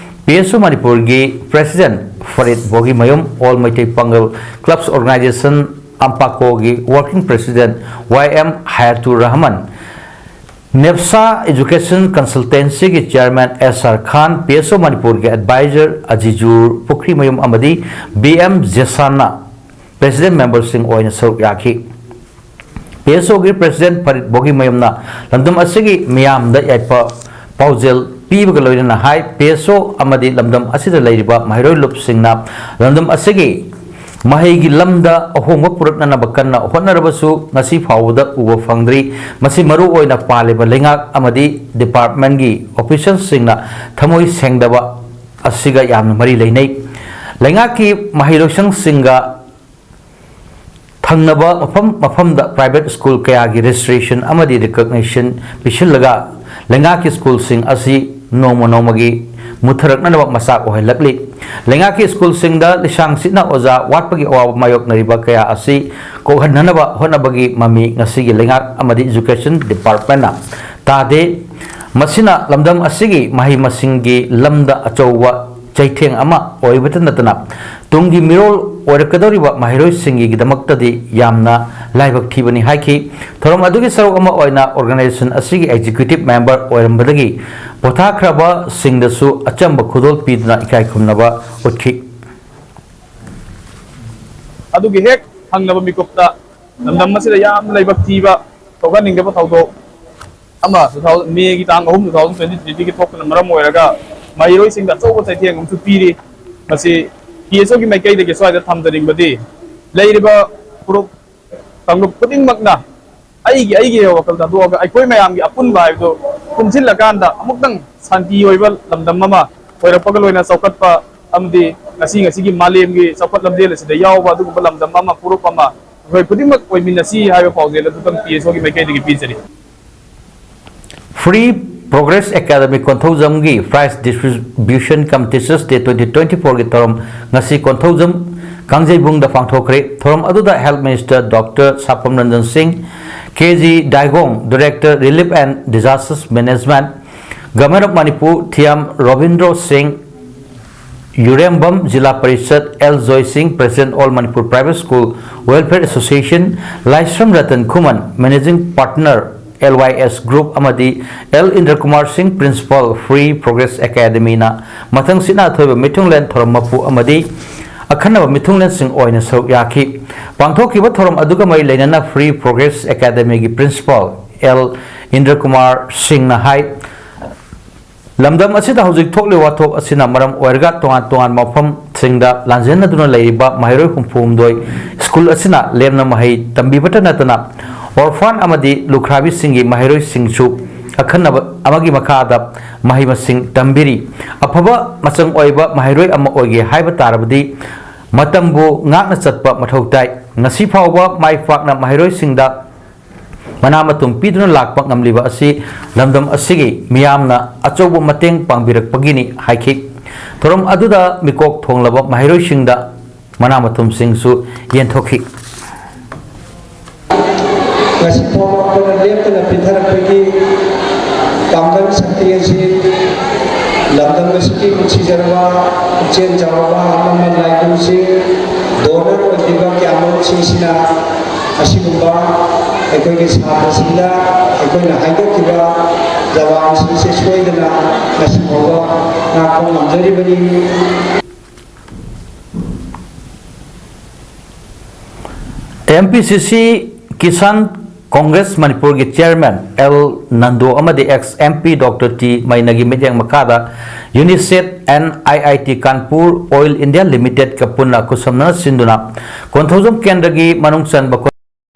P S O ꯃꯅꯤꯄꯨꯔꯒꯤ president Farid Bogimayum, all Meitei Pangal clubs organisation, ꯑꯝꯄꯥꯀꯣꯒꯤ working president Y M Hayatur Rahman, ꯅꯦꯞꯁꯥ ꯏꯖꯨꯀꯦꯁꯟ ꯀꯟꯁꯜꯇꯦꯟꯁꯤꯒꯤ chairman S R Khan, P S O ꯃꯅꯤꯄꯨꯔꯒꯤ adviser Azizur Pukhrimayum ꯑꯃꯗꯤ B M ꯖꯦꯁꯥꯟꯅ president ꯃꯦꯝꯕꯔꯁꯤꯡ ꯑꯣꯏꯅ ꯁꯔꯨꯛ ꯌꯥꯈꯤ꯫ ꯄꯤ ꯑꯦꯁ ꯑꯣꯒꯤ ꯄ꯭ꯔꯦꯁꯤꯗꯦꯟꯠ ꯐꯔꯤꯗ ꯕꯣꯒꯤꯃꯌꯨꯝꯅ ꯂꯝꯗꯝ ꯑꯁꯤꯒꯤ ꯃꯤꯌꯥꯝꯗ ꯌꯥꯏꯐ ꯄꯥꯎꯖꯦꯜ ꯄꯤꯕꯒ ꯂꯣꯏꯅꯅ ꯍꯥꯏ, ꯄꯤ ꯑꯦꯁ ꯑꯣ ꯑꯃꯗꯤ ꯂꯝꯗꯝ ꯑꯁꯤꯗ ꯂꯩꯔꯤꯕ ꯃꯍꯩꯔꯣꯏ ꯂꯨꯞꯁꯤꯡꯅ ꯂꯝꯗꯝ ꯑꯁꯤꯒꯤ ꯃꯍꯩꯒꯤ ꯂꯝꯗ ꯑꯍꯣꯡꯕ ꯄꯨꯔꯛꯅꯅꯕ ꯀꯟꯅ ꯍꯣꯠꯅꯔꯕꯁꯨ ꯉꯁꯤ ꯐꯥꯎꯕꯗ ꯎꯕ ꯐꯪꯗ꯭ꯔꯤ꯫ ꯃꯁꯤ ꯃꯔꯨ ꯑꯣꯏꯅ ꯄꯥꯜꯂꯤꯕ ꯂꯩꯉꯥꯛ ꯑꯃꯗꯤ ꯗꯤꯄꯥꯔꯠꯃꯦꯟꯒꯤ ꯑꯣꯐꯤꯁꯤꯌꯦꯜꯁꯤꯡꯅ ꯊꯃꯣꯏ ꯁꯦꯡꯗꯕ ꯑꯁꯤꯒ ꯌꯥꯝꯅ ꯃꯔꯤ ꯂꯩꯅꯩ꯫ ꯂꯩꯉꯥꯛꯀꯤ ꯃꯍꯩ ꯂꯣꯏꯁꯪꯁꯤꯡꯒ ꯊꯪꯅꯕ ꯃꯐꯝ ꯃꯐꯝꯗ ꯄ꯭ꯔꯥꯏꯚꯦꯠ ꯁ꯭ꯀꯨꯜ ꯀꯌꯥꯒꯤ ꯔꯦꯖꯤꯁꯇ꯭ꯔꯦꯁꯟ ꯑꯃꯗꯤ ꯔꯤꯀꯣꯒꯅꯤꯁꯟ ꯄꯤꯁꯤꯜꯂꯒ ꯂꯩꯉꯥꯛꯀꯤ ꯁ꯭ꯀꯨꯜꯁꯤꯡ ꯑꯁꯤ ꯅꯣꯡꯃ ꯅꯣꯡꯃꯒꯤ ꯃꯨꯠꯊꯔꯛꯅꯅꯕ ꯃꯆꯥꯛ ꯑꯣꯏꯍꯜꯂꯛꯂꯤ꯫ ꯂꯩꯉꯥꯛꯀꯤ ꯁ꯭ꯀꯨꯜꯁꯤꯡꯗ ꯂꯤꯁꯥꯡ ꯁꯤꯠꯅ ꯑꯣꯖꯥ ꯋꯥꯠꯄꯒꯤ ꯑꯋꯥꯕ ꯃꯥꯌꯣꯛꯅꯔꯤꯕ ꯀꯌꯥ ꯑꯁꯤ ꯀꯣꯛꯍꯟꯅꯅꯕ ꯍꯣꯠꯅꯕꯒꯤ ꯃꯃꯤ ꯉꯁꯤꯒꯤ ꯂꯩꯉꯥꯛ ꯑꯃꯗꯤ ꯏꯖꯨꯀꯦꯁꯟ ꯗꯤꯄꯥꯔꯠꯃꯦꯟꯅ ꯇꯥꯗꯦ꯫ ꯃꯁꯤꯅ ꯂꯝꯗꯝ ꯑꯁꯤꯒꯤ ꯃꯍꯩ ꯃꯁꯤꯡꯒꯤ ꯂꯝꯗ ꯑꯆꯧꯕ ꯆꯩꯊꯦꯡ ꯑꯃ ꯑꯣꯏꯕꯇ ꯅꯠꯇꯅ ꯇꯨꯡꯒꯤ ꯃꯤꯔꯣꯜ ꯑꯣꯏꯔꯛꯀꯗꯧꯔꯤꯕ ꯃꯍꯩꯔꯣꯏꯁꯤꯡꯒꯤꯗꯃꯛꯇꯗꯤ ꯌꯥꯝꯅ ꯂꯥꯏꯕꯛ ꯊꯤꯕꯅꯤ ꯍꯥꯏꯈꯤ꯫ ꯊꯧꯔꯝ ꯑꯗꯨꯒꯤ ꯁꯔꯨꯛ ꯑꯃ ꯑꯣꯏꯅ ꯑꯣꯔꯒꯅꯥꯏꯖꯦꯁꯟ ꯑꯁꯤꯒꯤ ꯑꯦꯛꯖꯤꯀ꯭ꯌꯨꯇꯤꯚ ꯃꯦꯝꯕꯔ ꯑꯣꯏꯔꯝꯕꯗꯒꯤ ꯄꯣꯊꯥꯈ꯭ꯔꯕꯁꯤꯡꯗꯁꯨ ꯑꯆꯝꯕ ꯈꯨꯗꯣꯜ ꯄꯤꯗꯨꯅ ꯏꯀꯥꯏ ꯈꯨꯝꯅꯕ ꯎꯠꯈꯤ꯫ ꯑꯗꯨꯒꯤ ꯍꯦꯛ ꯊꯪꯅꯕ ꯃꯤꯀꯨꯞꯇ ꯂꯝꯗꯝ ꯑꯁꯤꯗ ꯌꯥꯝꯅ ꯂꯥꯏꯕꯛ ꯊꯤꯕ, ꯊꯣꯛꯍꯟꯅꯤꯡꯗꯕ ꯊꯧꯗꯣꯛ ꯑꯃ, two thousand, ꯃꯦꯒꯤ ꯇꯥꯡ ꯑꯍꯨꯝ, two thousand twenty-three ꯗꯒꯤ ꯊꯣꯛꯇꯨꯅ ꯃꯔꯝ ꯑꯣꯏꯔꯒ ꯃꯍꯩꯔꯣꯏꯁꯤꯡꯗ ꯑꯆꯧꯕ ꯆꯩꯊꯦꯡ ꯑꯃꯁꯨ ꯄꯤꯔꯤ꯫ ꯃꯁꯤ ꯄꯤ ꯑꯦꯁ ꯑꯣꯒꯤ ꯃꯥꯏꯀꯩꯗꯒꯤ ꯁ꯭ꯋꯥꯏꯗ ꯊꯝꯖꯅꯤꯡꯕꯗꯤ, ꯂꯩꯔꯤꯕ ꯐꯨꯔꯨꯞ ꯀꯥꯡꯂꯨꯞ ꯈꯨꯗꯤꯡꯃꯛꯅ ꯑꯩꯒꯤ, ꯑꯩꯒꯤ ꯋꯥꯈꯜ ꯊꯥꯗꯣꯛꯑꯒ ꯑꯩꯈꯣꯏ ꯃꯌꯥꯝꯒꯤ ꯑꯄꯨꯟꯕ ꯍꯥꯏꯕꯗꯨ ꯄꯨꯟꯁꯤꯜꯂꯀꯥꯟꯗ ꯑꯃꯨꯛꯇꯪ ꯁꯥꯟꯇꯤ ꯑꯣꯏꯕ ꯂꯝꯗꯝ ꯑꯃ ꯑꯣꯏꯔꯛꯄꯒ ꯂꯣꯏꯅ ꯆꯥꯎꯈꯠꯄ ꯑꯃꯗꯤ ꯉꯁꯤ, ꯉꯁꯤꯒꯤ ꯃꯥꯂꯦꯝꯒꯤ ꯆꯥꯎꯈꯠ ꯂꯝꯖꯦꯜ ꯑꯁꯤꯗ ꯌꯥꯎꯕ ꯑꯗꯨꯒꯨꯝꯕ ꯂꯝꯗꯝ ꯑꯃ, ꯐꯨꯔꯨꯞ ꯑꯃ ꯑꯩꯈꯣꯏ ꯈꯨꯗꯤꯡꯃꯛ ꯑꯣꯏꯃꯤꯟꯅꯁꯤ ꯍꯥꯏꯕ ꯄꯥꯎꯖꯦꯜ ꯑꯗꯨꯇꯪ ꯄꯤ ꯑꯦꯁ ꯑꯣꯒꯤ ꯃꯥꯏꯀꯩꯗꯒꯤ ꯄꯤꯖꯔꯤ꯫ Free Progress Academy ꯀꯣꯟꯊꯧꯖꯝꯒꯤ Prize Distribution cum Teachers Day twenty twenty-four ꯒꯤ ꯊꯧꯔꯝ ꯉꯁꯤ ꯀꯣꯟꯊꯧꯖꯝ ꯀꯥꯡꯖꯩꯕꯨꯡꯗ ꯄꯥꯡꯊꯣꯛꯈ꯭ꯔꯦ꯫ ꯊꯧꯔꯝ ꯑꯗꯨꯗ Health Minister Doctor Safam Ranjan Singh, K G Daigong, Director Relief and Disasters Management, Government of Manipur, Thiyam Robindro Singh, Yurembam zila parishad, L ꯖꯣꯏ ꯁꯤꯡ, President All Manipur Private School Welfare Association, ꯂꯥꯏꯁ꯭ꯔꯝ ꯔꯇꯟ ꯈꯨꯃꯟ, Managing Partner, L Y S Group, ꯑꯃꯗꯤ L ꯏꯟꯗ꯭ꯔ Kumar ꯁꯤꯡ, Principal, Free Progress Academy ꯅ ꯃꯊꯪꯁꯤꯠꯅ ꯑꯊꯣꯏꯕ ꯃꯤꯊꯨꯡꯂꯦꯟ ꯊꯧꯔꯝ ꯃꯄꯨ ꯑꯃꯗꯤ ꯑꯈꯟꯅꯕ ꯃꯤꯊꯨꯡꯂꯦꯟꯁꯤꯡ ꯑꯣꯏꯅ ꯁꯔꯨꯛ ꯌꯥꯈꯤ꯫ ꯄꯥꯡꯊꯣꯛꯈꯤꯕ ꯊꯧꯔꯝ ꯑꯗꯨꯒ ꯃꯔꯤ ꯂꯩꯅꯅ Free Progress Academy ꯒꯤ Principal ꯑꯦꯜ ꯏꯟꯗ꯭ꯔ ꯀꯨꯃꯥꯔ ꯁꯤꯡꯅ ꯍꯥꯏ, ꯂꯝꯗꯝ ꯑꯁꯤꯗ ꯍꯧꯖꯤꯛ ꯊꯣꯛꯂꯤꯕ ꯋꯥꯊꯣꯛ ꯑꯁꯤꯅ ꯃꯔꯝ ꯑꯣꯏꯔꯒ ꯇꯣꯉꯥꯟ ꯇꯣꯉꯥꯟꯕ ꯃꯐꯝꯁꯤꯡꯗ ꯂꯥꯟꯖꯦꯟꯅꯗꯨꯅ ꯂꯩꯔꯤꯕ ꯃꯍꯩꯔꯣꯏ ꯍꯨꯝꯐꯨ ꯍꯨꯝꯗꯣꯏ ꯁ꯭ꯀꯨꯜ ꯑꯁꯤꯅ ꯂꯦꯝꯅ ꯃꯍꯩ ꯇꯝꯕꯤꯕꯇ ꯅꯠꯇꯅ orphan ꯑꯃꯗꯤ ꯂꯨꯈ꯭ꯔꯥꯕꯤꯁꯤꯡꯒꯤ ꯃꯍꯩꯔꯣꯏꯁꯤꯡꯁꯨ ꯑꯈꯟꯅꯕ ꯑꯃꯒꯤ ꯃꯈꯥꯗ ꯃꯍꯩ ꯃꯁꯤꯡ ꯇꯝꯕꯤꯔꯤ꯫ ꯑꯐꯕ ꯃꯆꯪ ꯑꯣꯏꯕ ꯃꯍꯩꯔꯣꯏ ꯑꯃ ꯑꯣꯏꯒꯦ ꯍꯥꯏꯕ ꯇꯥꯔꯕꯗꯤ ꯃꯇꯝꯕꯨ ꯉꯥꯛꯅ ꯆꯠꯄ ꯃꯊꯧ ꯇꯥꯏ꯫ ꯉꯁꯤ ꯐꯥꯎꯕ ꯃꯥꯏ ꯄꯥꯛꯅ ꯃꯍꯩꯔꯣꯏꯁꯤꯡꯗ ꯃꯅꯥ ꯃꯊꯨꯝ ꯄꯤꯗꯨꯅ ꯂꯥꯛꯄ ꯉꯝꯂꯤꯕ ꯑꯁꯤ ꯂꯝꯗꯝ ꯑꯁꯤꯒꯤ ꯃꯤꯌꯥꯝꯅ ꯑꯆꯧꯕ ꯃꯇꯦꯡ ꯄꯥꯡꯕꯤꯔꯛꯄꯒꯤꯅꯤ ꯍꯥꯏꯈꯤ꯫ ꯊꯧꯔꯝ ꯑꯗꯨꯗ ꯃꯤꯀꯣꯛ ꯊꯣꯡꯂꯕ ꯃꯍꯩꯔꯣꯏꯁꯤꯡꯗ ꯃꯅꯥ ꯃꯊꯨꯝꯁꯤꯡꯁꯨ ꯌꯦꯟꯊꯣꯛꯈꯤ꯫ ꯉꯁꯤ ꯐꯥꯎꯕ ꯑꯩꯈꯣꯏꯅ ꯂꯦꯞꯇꯅ ꯄꯤꯊꯔꯛꯄꯒꯤ ꯄꯥꯡꯒꯜ ꯁꯛꯇꯤ ꯑꯁꯤ ꯂꯝꯗꯝ ꯑꯁꯤꯒꯤ ꯅꯨꯡꯁꯤꯖꯔꯕ ꯄꯨꯛꯆꯦꯜ ꯆꯥꯎꯔꯕ ꯑꯃꯃꯝ ꯂꯥꯏꯕꯨꯡꯁꯤꯡ, ꯗꯣꯅꯔ ꯑꯣꯏꯈꯤꯕ ꯀꯌꯥꯃꯔꯨꯝꯁꯤꯡꯁꯤꯅ ꯑꯁꯤꯒꯨꯝꯕ ꯑꯩꯈꯣꯏꯒꯤ ꯁꯥꯇ꯭ꯔꯁꯤꯡꯗ ꯑꯩꯈꯣꯏꯅ ꯍꯥꯏꯗꯣꯛꯈꯤꯕ ꯖꯋꯥꯟꯁꯤꯡꯁꯦ ꯁꯣꯏꯗꯅ ꯉꯁꯤ ꯐꯥꯎꯕ ꯉꯥꯛꯄ ꯉꯝꯖꯔꯤꯕꯅꯤ꯫ ꯑꯦꯝ ꯄꯤ ꯁꯤ ꯁꯤ ꯀꯤꯁꯥꯟ ꯀꯣꯡꯒ꯭ꯔꯦꯁ ꯃꯅꯤꯄꯨꯔꯒꯤ ꯆꯤꯌꯔꯃꯦꯟ ꯑꯦꯜ ꯅꯟꯗꯣ ꯑꯃꯗꯤ ex M P doctor T ꯃꯩꯅꯒꯤ ꯃꯤꯠꯌꯦꯡ ꯃꯈꯥꯗ UNICEF N I I T Kanpur oil India ꯂꯤꯃꯤꯇꯦꯗꯀ ꯄꯨꯟꯅ ꯈꯨꯠꯁꯝꯅꯅ ꯁꯤꯟꯗꯨꯅ ꯀꯣꯟꯊꯧꯖꯝ ꯀꯦꯟꯗ꯭ꯔꯒꯤ ꯃꯅꯨꯡ ꯆꯟꯕ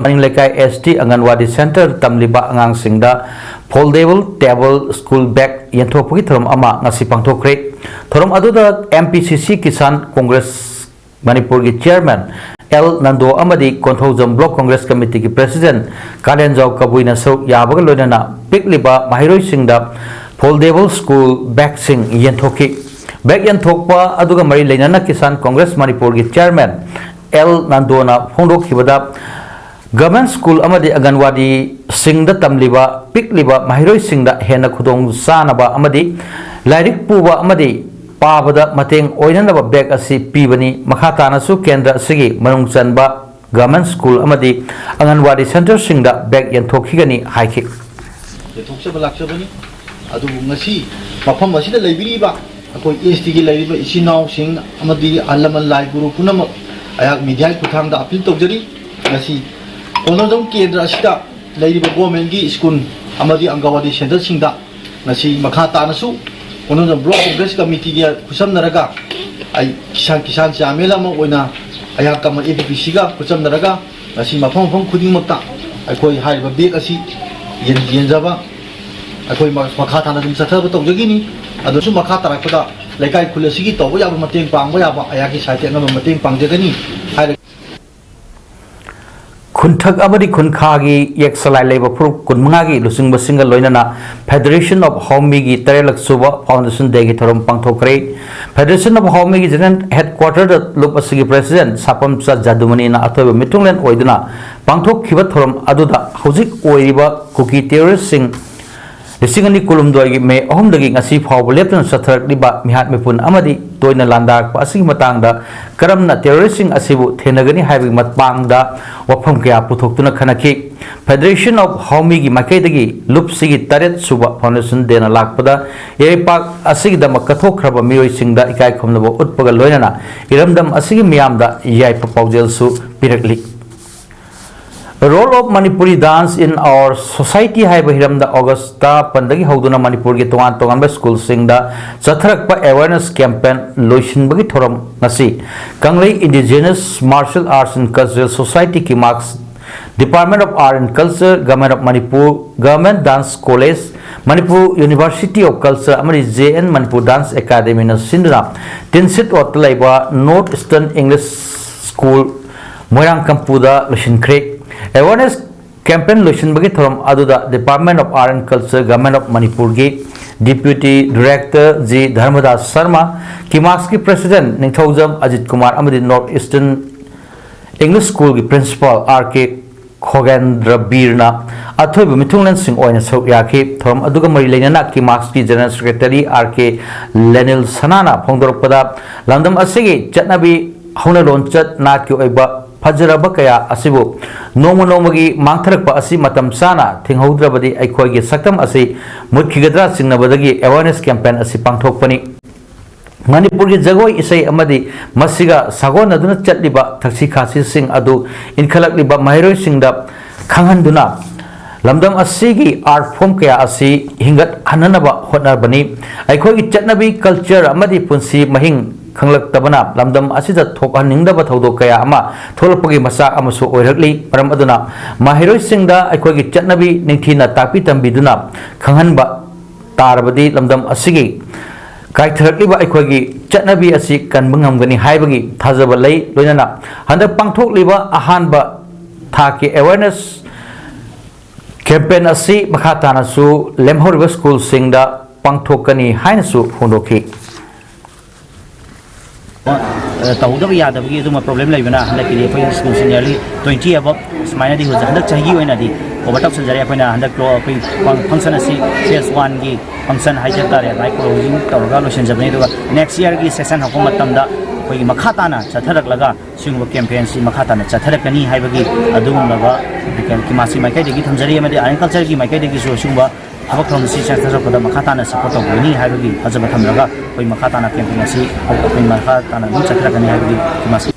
ꯃꯅꯤꯡ ꯂꯩꯀꯥꯏ ꯑꯦꯁ ꯇꯤ ꯑꯪꯒꯟꯋꯥꯗꯤ ꯁꯦꯟꯇꯔ ꯇꯝꯂꯤꯕ ꯑꯉꯥꯡꯁꯤꯡꯗ foldable table school bag ꯌꯦꯟꯊꯣꯛꯄꯒꯤ ꯊꯧꯔꯝ ꯑꯃ ꯉꯁꯤ ꯄꯥꯡꯊꯣꯛꯈ꯭ꯔꯦ꯫ ꯊꯧꯔꯝ ꯑꯗꯨꯗ ꯑꯦꯝ ꯄꯤ ꯁꯤ ꯁꯤ ꯀꯤꯁꯥꯟ ꯀꯣꯡꯒ꯭ꯔꯦꯁ ꯃꯅꯤꯄꯨꯔꯒꯤ ꯆꯤꯌꯔꯃꯦꯟ ꯑꯦꯜ ꯅꯟꯗꯣ ꯑꯃꯗꯤ ꯀꯣꯟꯊꯧꯖꯝ ꯕ꯭ꯂꯣꯛ ꯀꯣꯡꯒ꯭ꯔꯦꯁ ꯀꯃꯤꯇꯤꯒꯤ ꯄ꯭ꯔꯦꯁꯤꯗꯦꯟꯠ ꯀꯥꯂꯦꯟꯖꯥꯎ ꯀꯕꯨꯏꯅ ꯁꯔꯨꯛ ꯌꯥꯕꯒ ꯂꯣꯏꯅꯅ ꯄꯤꯛꯂꯤꯕ ꯃꯍꯩꯔꯣꯏꯁꯤꯡꯗ foldable school bagꯁꯤꯡ ꯌꯦꯟꯊꯣꯛꯈꯤ꯫ Bag ꯌꯦꯟꯊꯣꯛꯄ ꯑꯗꯨꯒ ꯃꯔꯤ ꯂꯩꯅꯅ ꯀꯤꯁꯥꯟ ꯀꯣꯡꯒ꯭ꯔꯦꯁ ꯃꯅꯤꯄꯨꯔꯒꯤ ꯆꯤꯌꯔꯃꯦꯟ ꯑꯦꯜ ꯅꯟꯗꯣꯅ ꯐꯣꯡꯗꯣꯛꯈꯤꯕꯗ, ꯒꯚꯔꯟꯃꯦꯟꯠ ꯁ꯭ꯀꯨꯜ ꯑꯃꯗꯤ ꯑꯪꯒꯟꯋꯥꯗꯤꯁꯤꯡꯗ ꯇꯝꯂꯤꯕ ꯄꯤꯛꯂꯤꯕ ꯃꯍꯩꯔꯣꯏꯁꯤꯡꯗ ꯍꯦꯟꯅ ꯈꯨꯗꯣꯡ ꯆꯥꯅꯕ ꯑꯃꯗꯤ ꯂꯥꯏꯔꯤꯛ ꯄꯨꯕ ꯑꯃꯗꯤ ꯄꯥꯕꯗ ꯃꯇꯦꯡ ꯑꯣꯏꯅꯅꯕ bag ꯑꯁꯤ ꯄꯤꯕꯅꯤ꯫ ꯃꯈꯥ ꯇꯥꯅꯁꯨ ꯀꯦꯟꯗ꯭ꯔ ꯑꯁꯤꯒꯤ ꯃꯅꯨꯡ ꯆꯟꯕ ꯒꯚꯔꯟꯃꯦꯟꯠ ꯁ꯭ꯀꯨꯜ ꯑꯃꯗꯤ ꯑꯪꯒꯟꯋꯥꯗꯤ ꯁꯦꯟꯇꯔꯁꯤꯡꯗ bag ꯌꯦꯟꯊꯣꯛꯈꯤꯒꯅꯤ ꯍꯥꯏꯈꯤ꯫ ꯌꯦꯟꯊꯣꯛꯆꯕ ꯂꯥꯛꯆꯕꯅꯤ꯫ ꯑꯗꯨꯕꯨ ꯉꯁꯤ ꯃꯐꯝ ꯑꯁꯤꯗ ꯂꯩꯕꯤꯔꯤꯕ ꯑꯩꯈꯣꯏ ꯑꯦꯁ ꯇꯤꯒꯤ ꯂꯩꯔꯤꯕ ꯏꯆꯤꯟ ꯏꯅꯥꯎꯁꯤꯡ ꯑꯃꯗꯤ ꯑꯍꯜ ꯂꯃꯟ ꯂꯥꯏ ꯒꯨꯔꯨ ꯄꯨꯝꯅꯃꯛ ꯑꯩꯍꯥꯛ ꯃꯤꯗꯤꯌꯥꯒꯤ ꯈꯨꯠꯊꯥꯡꯗ ꯑꯄꯤꯜ ꯇꯧꯖꯔꯤ꯫ ꯉꯁꯤ ꯀꯣꯟꯊꯧꯖꯝ ꯀꯦꯟꯗ꯭ꯔ ꯑꯁꯤꯗ ꯂꯩꯔꯤꯕ ꯒꯣꯔꯃꯦꯟꯒꯤ ꯁ꯭ꯀꯨꯜ ꯑꯃꯗꯤ ꯑꯪꯒꯋꯥꯗꯤ ꯁꯦꯟꯇꯔꯁꯤꯡꯗ ꯉꯁꯤ ꯃꯈꯥ ꯇꯥꯅꯁꯨ ꯀꯣꯟꯊꯧꯖꯝ ꯕ꯭ꯂꯣꯛ ꯀꯣꯡꯒ꯭ꯔꯦꯁ ꯀꯃꯤꯇꯤꯒ ꯈꯨꯠꯁꯝꯅꯔꯒ ꯑꯩ ꯀꯤꯁꯥꯟ, ꯀꯤꯁꯥꯟ ꯆꯤꯌꯥꯔꯃꯦꯟ ꯑꯃ ꯑꯣꯏꯅ ꯑꯩꯍꯥꯛ ꯀꯃ-, ꯑꯦ ꯄꯤ ꯄꯤ ꯁꯤꯒ ꯈꯨꯠꯁꯝꯅꯔꯒ ꯉꯁꯤ ꯃꯐꯝ ꯃꯐꯝ ꯈꯨꯗꯤꯡꯃꯛꯇ ꯑꯩꯈꯣꯏ ꯍꯥꯏꯔꯤꯕ bag ꯑꯁꯤ ꯌꯦꯟ-, ꯌꯦꯟꯖꯕ ꯑꯩꯈꯣꯏ ꯃ-, ꯃꯈꯥ ꯇꯥꯅ ꯑꯗꯨꯝ ꯆꯠꯊꯕ ꯇꯧꯖꯒꯤꯅꯤ꯫ ꯑꯗꯨꯁꯨ ꯃꯈꯥ ꯇꯥꯔꯛꯄꯗ ꯂꯩꯀꯥꯏ ꯈꯨꯜ ꯑꯁꯤꯒꯤ ꯇꯧꯕ ꯌꯥꯕ ꯃꯇꯦꯡ ꯄꯥꯡꯕ ꯌꯥꯕ ꯑꯩꯍꯥꯛꯀꯤ ꯁꯥꯏꯠꯇꯒꯤ ꯑꯉꯝꯕ ꯃꯇꯦꯡ ꯄꯥꯡꯖꯒꯅꯤ ꯍꯥꯏꯔꯒ ꯈꯨꯟꯊꯛ ꯑꯃꯗꯤ ꯈꯨꯟꯈꯥꯒꯤ ꯌꯦꯛꯁꯂꯥꯏ ꯂꯩꯕ ꯐꯨꯔꯨꯞ ꯀꯨꯟꯃꯉꯥꯒꯤ ꯂꯨꯆꯤꯡꯕꯁꯤꯡꯒ ꯂꯣꯏꯅꯅ Federation of ꯍꯥꯎꯃꯤꯒꯤ ꯇꯔꯦꯠꯂꯛ ꯁꯨꯕ Foundation Dayꯒꯤ ꯊꯧꯔꯝ ꯄꯥꯡꯊꯣꯛꯈ꯭ꯔꯦ꯫ Federation of ꯍꯥꯎꯃꯤꯒꯤ General Headquarterꯗ ꯂꯨꯞ ꯑꯁꯤꯒꯤ President ꯁꯥꯄꯝꯆꯥ ꯖꯥꯗꯨꯃꯅꯤꯅ ꯑꯊꯣꯏꯕ ꯃꯤꯊꯨꯡꯂꯦꯟ ꯑꯣꯏꯗꯨꯅ ꯄꯥꯡꯊꯣꯛꯈꯤꯕ ꯊꯧꯔꯝ ꯑꯗꯨꯗ ꯍꯧꯖꯤꯛ ꯑꯣꯏꯔꯤꯕ ꯀꯨꯀꯤ terroristꯁꯤꯡ ꯂꯤꯁꯤꯡ ꯑꯅꯤ ꯀꯨꯟꯍꯨꯝꯗꯣꯏꯒꯤ ꯃꯦ ꯑꯍꯨꯝꯗꯒꯤ ꯉꯁꯤ ꯐꯥꯎꯕ ꯂꯦꯞꯇꯅ ꯆꯠꯊꯔꯛꯂꯤꯕ ꯃꯤꯍꯥꯠ ꯃꯤꯄꯨꯟ ꯑꯃꯗꯤ ꯇꯣꯏꯅ ꯂꯥꯟꯗꯥꯔꯛꯄ ꯑꯁꯤꯒꯤ ꯃꯇꯥꯡꯗ ꯀꯔꯝꯅ terroristꯁꯤꯡ ꯑꯁꯤꯕꯨ ꯊꯦꯡꯅꯒꯅꯤ ꯍꯥꯏꯕꯒꯤ ꯃꯇꯥꯡꯗ ꯋꯥꯐꯝ ꯀꯌꯥ ꯄꯨꯊꯣꯛꯇꯨꯅ ꯈꯟꯅꯈꯤ꯫ Federation of ꯍꯥꯎꯃꯤꯒꯤ ꯃꯥꯏꯀꯩꯗꯒꯤ ꯂꯨꯞꯁꯤꯒꯤ ꯇꯔꯦꯠ ꯁꯨꯕ Foundation Dayꯅ ꯂꯥꯛꯄꯗ ꯏꯔꯩꯄꯥꯛ ꯑꯁꯤꯒꯤꯗꯃꯛ ꯀꯠꯊꯣꯛꯈ꯭ꯔꯕ ꯃꯤꯑꯣꯏꯁꯤꯡꯗ ꯏꯀꯥꯏ ꯈꯨꯝꯅꯕ ꯎꯠꯄꯒ ꯂꯣꯏꯅꯅ ꯏꯔꯝꯗꯝ ꯑꯁꯤꯒꯤ ꯃꯤꯌꯥꯝꯗ ꯌꯥꯏꯐ ꯄꯥꯎꯖꯦꯜꯁꯨ ꯄꯤꯔꯛꯂꯤ꯫ Role of Manipuri Dance in Our Society ꯍꯥꯏꯕ ꯍꯤꯔꯝꯗ ꯑꯣꯒꯁ ꯇꯔꯥꯃꯥꯄꯟꯗꯒꯤ ꯍꯧꯗꯨꯅ ꯃꯅꯤꯄꯨꯔꯒꯤ ꯇꯣꯉꯥꯟ ꯇꯣꯉꯥꯟꯕ ꯁ꯭ꯀꯨꯜꯁꯤꯡꯗ ꯆꯠꯊꯔꯛꯄ awareness campaign ꯂꯣꯏꯁꯤꯟꯕꯒꯤ ꯊꯧꯔꯝ ꯉꯁꯤ ꯀꯪꯂꯩ Indigenous Martial Arts and Cultural Society, KIMARCS, Department of Art and Culture, Government of Manipur, Government Dance College, Manipur University of Culture ꯑꯃꯗꯤ J N Manipur Dance Academyꯅ ꯁꯤꯟꯗꯨꯅ ꯇꯤꯟꯁꯤꯠ ꯔꯣꯗꯇ ꯂꯩꯕ North Eastern English School ꯃꯣꯏꯔꯥꯡ ꯀꯝꯄꯨꯗ ꯂꯣꯏꯁꯤꯟꯈ꯭ꯔꯦ꯫ Awareness campaign ꯂꯣꯏꯁꯤꯟꯕꯒꯤ ꯊꯧꯔꯝ ꯑꯗꯨꯗ Department of Art and Culture, Government of ꯃꯅꯤꯄꯨꯔꯒꯤ Deputy Director G Dharmadas Sharma, ꯀꯤꯃꯥꯁꯀꯤ President Ningthoujam Ajit Kumar ꯑꯃꯗꯤ North Eastern English Schoolꯒꯤ Principal ꯑꯥꯔ ꯀꯦ ꯈꯣꯒꯦꯟꯗ꯭ꯔ ꯕꯤꯔꯅ ꯑꯊꯣꯏꯕ ꯃꯤꯊꯨꯡꯂꯦꯟꯁꯤꯡ ꯑꯣꯏꯅ ꯁꯔꯨꯛ ꯌꯥꯈꯤ꯫ ꯊꯧꯔꯝ ꯑꯗꯨꯒ ꯃꯔꯤ ꯂꯩꯅꯅ ꯀꯤꯃꯥꯁꯀꯤ General Secretary R K Lenil ꯁꯅꯥꯅ ꯐꯣꯡꯗꯣꯔꯛꯄꯗ, ꯂꯝꯗꯝ ꯑꯁꯤꯒꯤ ꯆꯠꯅꯕꯤ, ꯍꯧꯅ ꯂꯣꯟꯆꯠ, ꯅꯥꯠꯀꯤ ꯑꯣꯏꯕ ꯐꯖꯔꯕ ꯀꯌꯥ ꯑꯁꯤꯕꯨ ꯅꯣꯡꯃ ꯅꯣꯡꯃꯒꯤ ꯃꯥꯡꯊꯔꯛꯄ ꯑꯁꯤ ꯃꯇꯝ ꯆꯥꯅ ꯊꯤꯡꯍꯧꯗ꯭ꯔꯕꯗꯤ ꯑꯩꯈꯣꯏꯒꯤ ꯁꯛꯇꯝ ꯑꯁꯤ ꯃꯨꯠꯈꯤꯒꯗ꯭ꯔꯥ ꯆꯤꯡꯅꯕꯗꯒꯤ awareness campaign ꯑꯁꯤ ꯄꯥꯡꯊꯣꯛꯄꯅꯤ꯫ ꯃꯅꯤꯄꯨꯔꯒꯤ ꯖꯒꯣꯏ ꯏꯁꯩ ꯑꯃꯗꯤ ꯃꯁꯤꯒ ꯁꯥꯒꯣꯟꯅꯗꯨꯅ ꯆꯠꯂꯤꯕ ꯊꯛꯁꯤ ꯈꯥꯁꯤꯁꯤꯡ ꯑꯗꯨ ꯏꯟꯈꯠꯂꯛꯂꯤꯕ ꯃꯍꯩꯔꯣꯏꯁꯤꯡꯗ ꯈꯪꯍꯟꯗꯨꯅ ꯂꯝꯗꯝ ꯑꯁꯤꯒꯤ art form ꯀꯌꯥ ꯑꯁꯤ ꯍꯤꯡꯒꯠꯍꯟꯅꯅꯕ ꯍꯣꯠꯅꯕꯅꯤ꯫ ꯑꯩꯈꯣꯏꯒꯤ ꯆꯠꯅꯕꯤ, culture ꯑꯃꯗꯤ ꯄꯨꯟꯁꯤ ꯃꯍꯤꯡ ꯈꯪꯂꯛꯇꯕꯅ ꯂꯝꯗꯝ ꯑꯁꯤꯗ ꯊꯣꯛꯍꯟꯅꯤꯡꯗꯕ ꯊꯧꯗꯣꯛ ꯀꯌꯥ ꯑꯃ ꯊꯣꯛꯂꯛꯄꯒꯤ ꯃꯆꯥꯛ ꯑꯃꯁꯨ ꯑꯣꯏꯔꯛꯂꯤ꯫ ꯃꯔꯝ ꯑꯗꯨꯅ ꯃꯍꯩꯔꯣꯏꯁꯤꯡꯗ ꯑꯩꯈꯣꯏꯒꯤ ꯆꯠꯅꯕꯤ ꯅꯤꯡꯊꯤꯅ ꯇꯥꯛꯄꯤ ꯇꯝꯕꯤꯗꯨꯅ ꯈꯪꯍꯟꯕ ꯇꯥꯔꯕꯗꯤ ꯂꯝꯗꯝ ꯑꯁꯤꯒꯤ ꯀꯥꯏꯊꯔꯛꯂꯤꯕ ꯑꯩꯈꯣꯏꯒꯤ ꯆꯠꯅꯕꯤ ꯑꯁꯤ ꯀꯟꯕ ꯉꯝꯒꯅꯤ ꯍꯥꯏꯕꯒꯤ ꯊꯥꯖꯕ ꯂꯩ꯫ ꯂꯣꯏꯅꯅ ꯍꯟꯗꯛ ꯄꯥꯡꯊꯣꯛꯂꯤꯕ ꯑꯍꯥꯟꯕ ꯊꯥꯛꯀꯤ awareness campaign ꯑꯁꯤ ꯃꯈꯥ ꯇꯥꯅꯁꯨ ꯂꯦꯝꯍꯧꯔꯤꯕ schoolꯁꯤꯡꯗ ꯄꯥꯡꯊꯣꯛꯀꯅꯤ ꯍꯥꯏꯅꯁꯨ ꯐꯣꯡꯗꯣꯛꯈꯤ꯫ ꯑ, ꯇꯧꯍꯧꯗꯕ ꯌꯥꯗꯕꯒꯤ ꯑꯗꯨꯝꯕ problem ꯂꯩꯕꯅ ꯍꯟꯗꯛꯀꯤꯗꯤ ꯑꯩꯈꯣꯏ school seniorly twenty above ꯁꯨꯃꯥꯏꯅꯗꯤ ꯍꯧꯖꯤꯛ ꯍꯟꯗꯛ ꯆꯍꯤꯒꯤ ꯑꯣꯏꯅꯗꯤ cover ꯇꯧꯁꯟꯖꯔꯦ꯫ ꯑꯩꯈꯣꯏꯅ ꯍꯟꯗꯛ ꯀ꯭ꯂꯣ-, ꯑꯩꯈꯣꯏ ꯐꯪ-, function ꯑꯁꯤ phase oneꯒꯤ function ꯍꯥꯏꯖꯕ ꯇꯥꯔꯦ, ꯑꯗꯨꯃꯥꯏꯅ closing ꯇꯧꯔꯒ ꯂꯣꯏꯁꯤꯟꯖꯕꯅꯤ꯫ ꯑꯗꯨꯒ next yearꯒꯤ session ꯍꯧꯔꯛꯄ ꯃꯇꯝꯗ ꯑꯩꯈꯣꯏꯒꯤ ꯃꯈꯥ ꯇꯥꯅ ꯆꯠꯊꯔꯛꯂꯒ ꯁꯤꯒꯨꯝꯕ campaignꯁꯤ ꯃꯈꯥ ꯇꯥꯅ ꯆꯠꯊꯔꯛꯀꯅꯤ ꯍꯥꯏꯕꯒꯤ ꯑꯗꯨꯒꯨꯝꯂꯕ ꯀꯤꯃꯥꯁꯀꯤ ꯃꯥꯏꯀꯩꯗꯒꯤ ꯊꯝꯖꯔꯤ꯫ ꯑꯃꯗꯤ Art and Cultureꯒꯤ ꯃꯥꯏꯀꯩꯗꯒꯤꯁꯨ ꯁꯤꯒꯨꯝꯕ ꯊꯕꯛ ꯊꯧꯔꯝꯁꯤ ꯆꯠꯊꯔꯛꯄꯗ ꯃꯈꯥ ꯇꯥꯅ support ꯇꯧꯒꯅꯤ ꯍꯥꯏꯕꯒꯤ ꯊꯥꯖꯕ ꯊꯝꯂꯒ ꯑꯩꯈꯣꯏ ꯃꯈꯥ ꯇꯥꯅ campaign ꯑꯁꯤ ꯑꯩꯈꯣꯏ ꯃꯈꯥ ꯇꯥꯅ ꯑꯗꯨꯝ ꯆꯠꯊꯔꯛꯀꯅꯤ ꯍꯥꯏꯕꯒꯤ ꯀꯤꯃꯥꯁ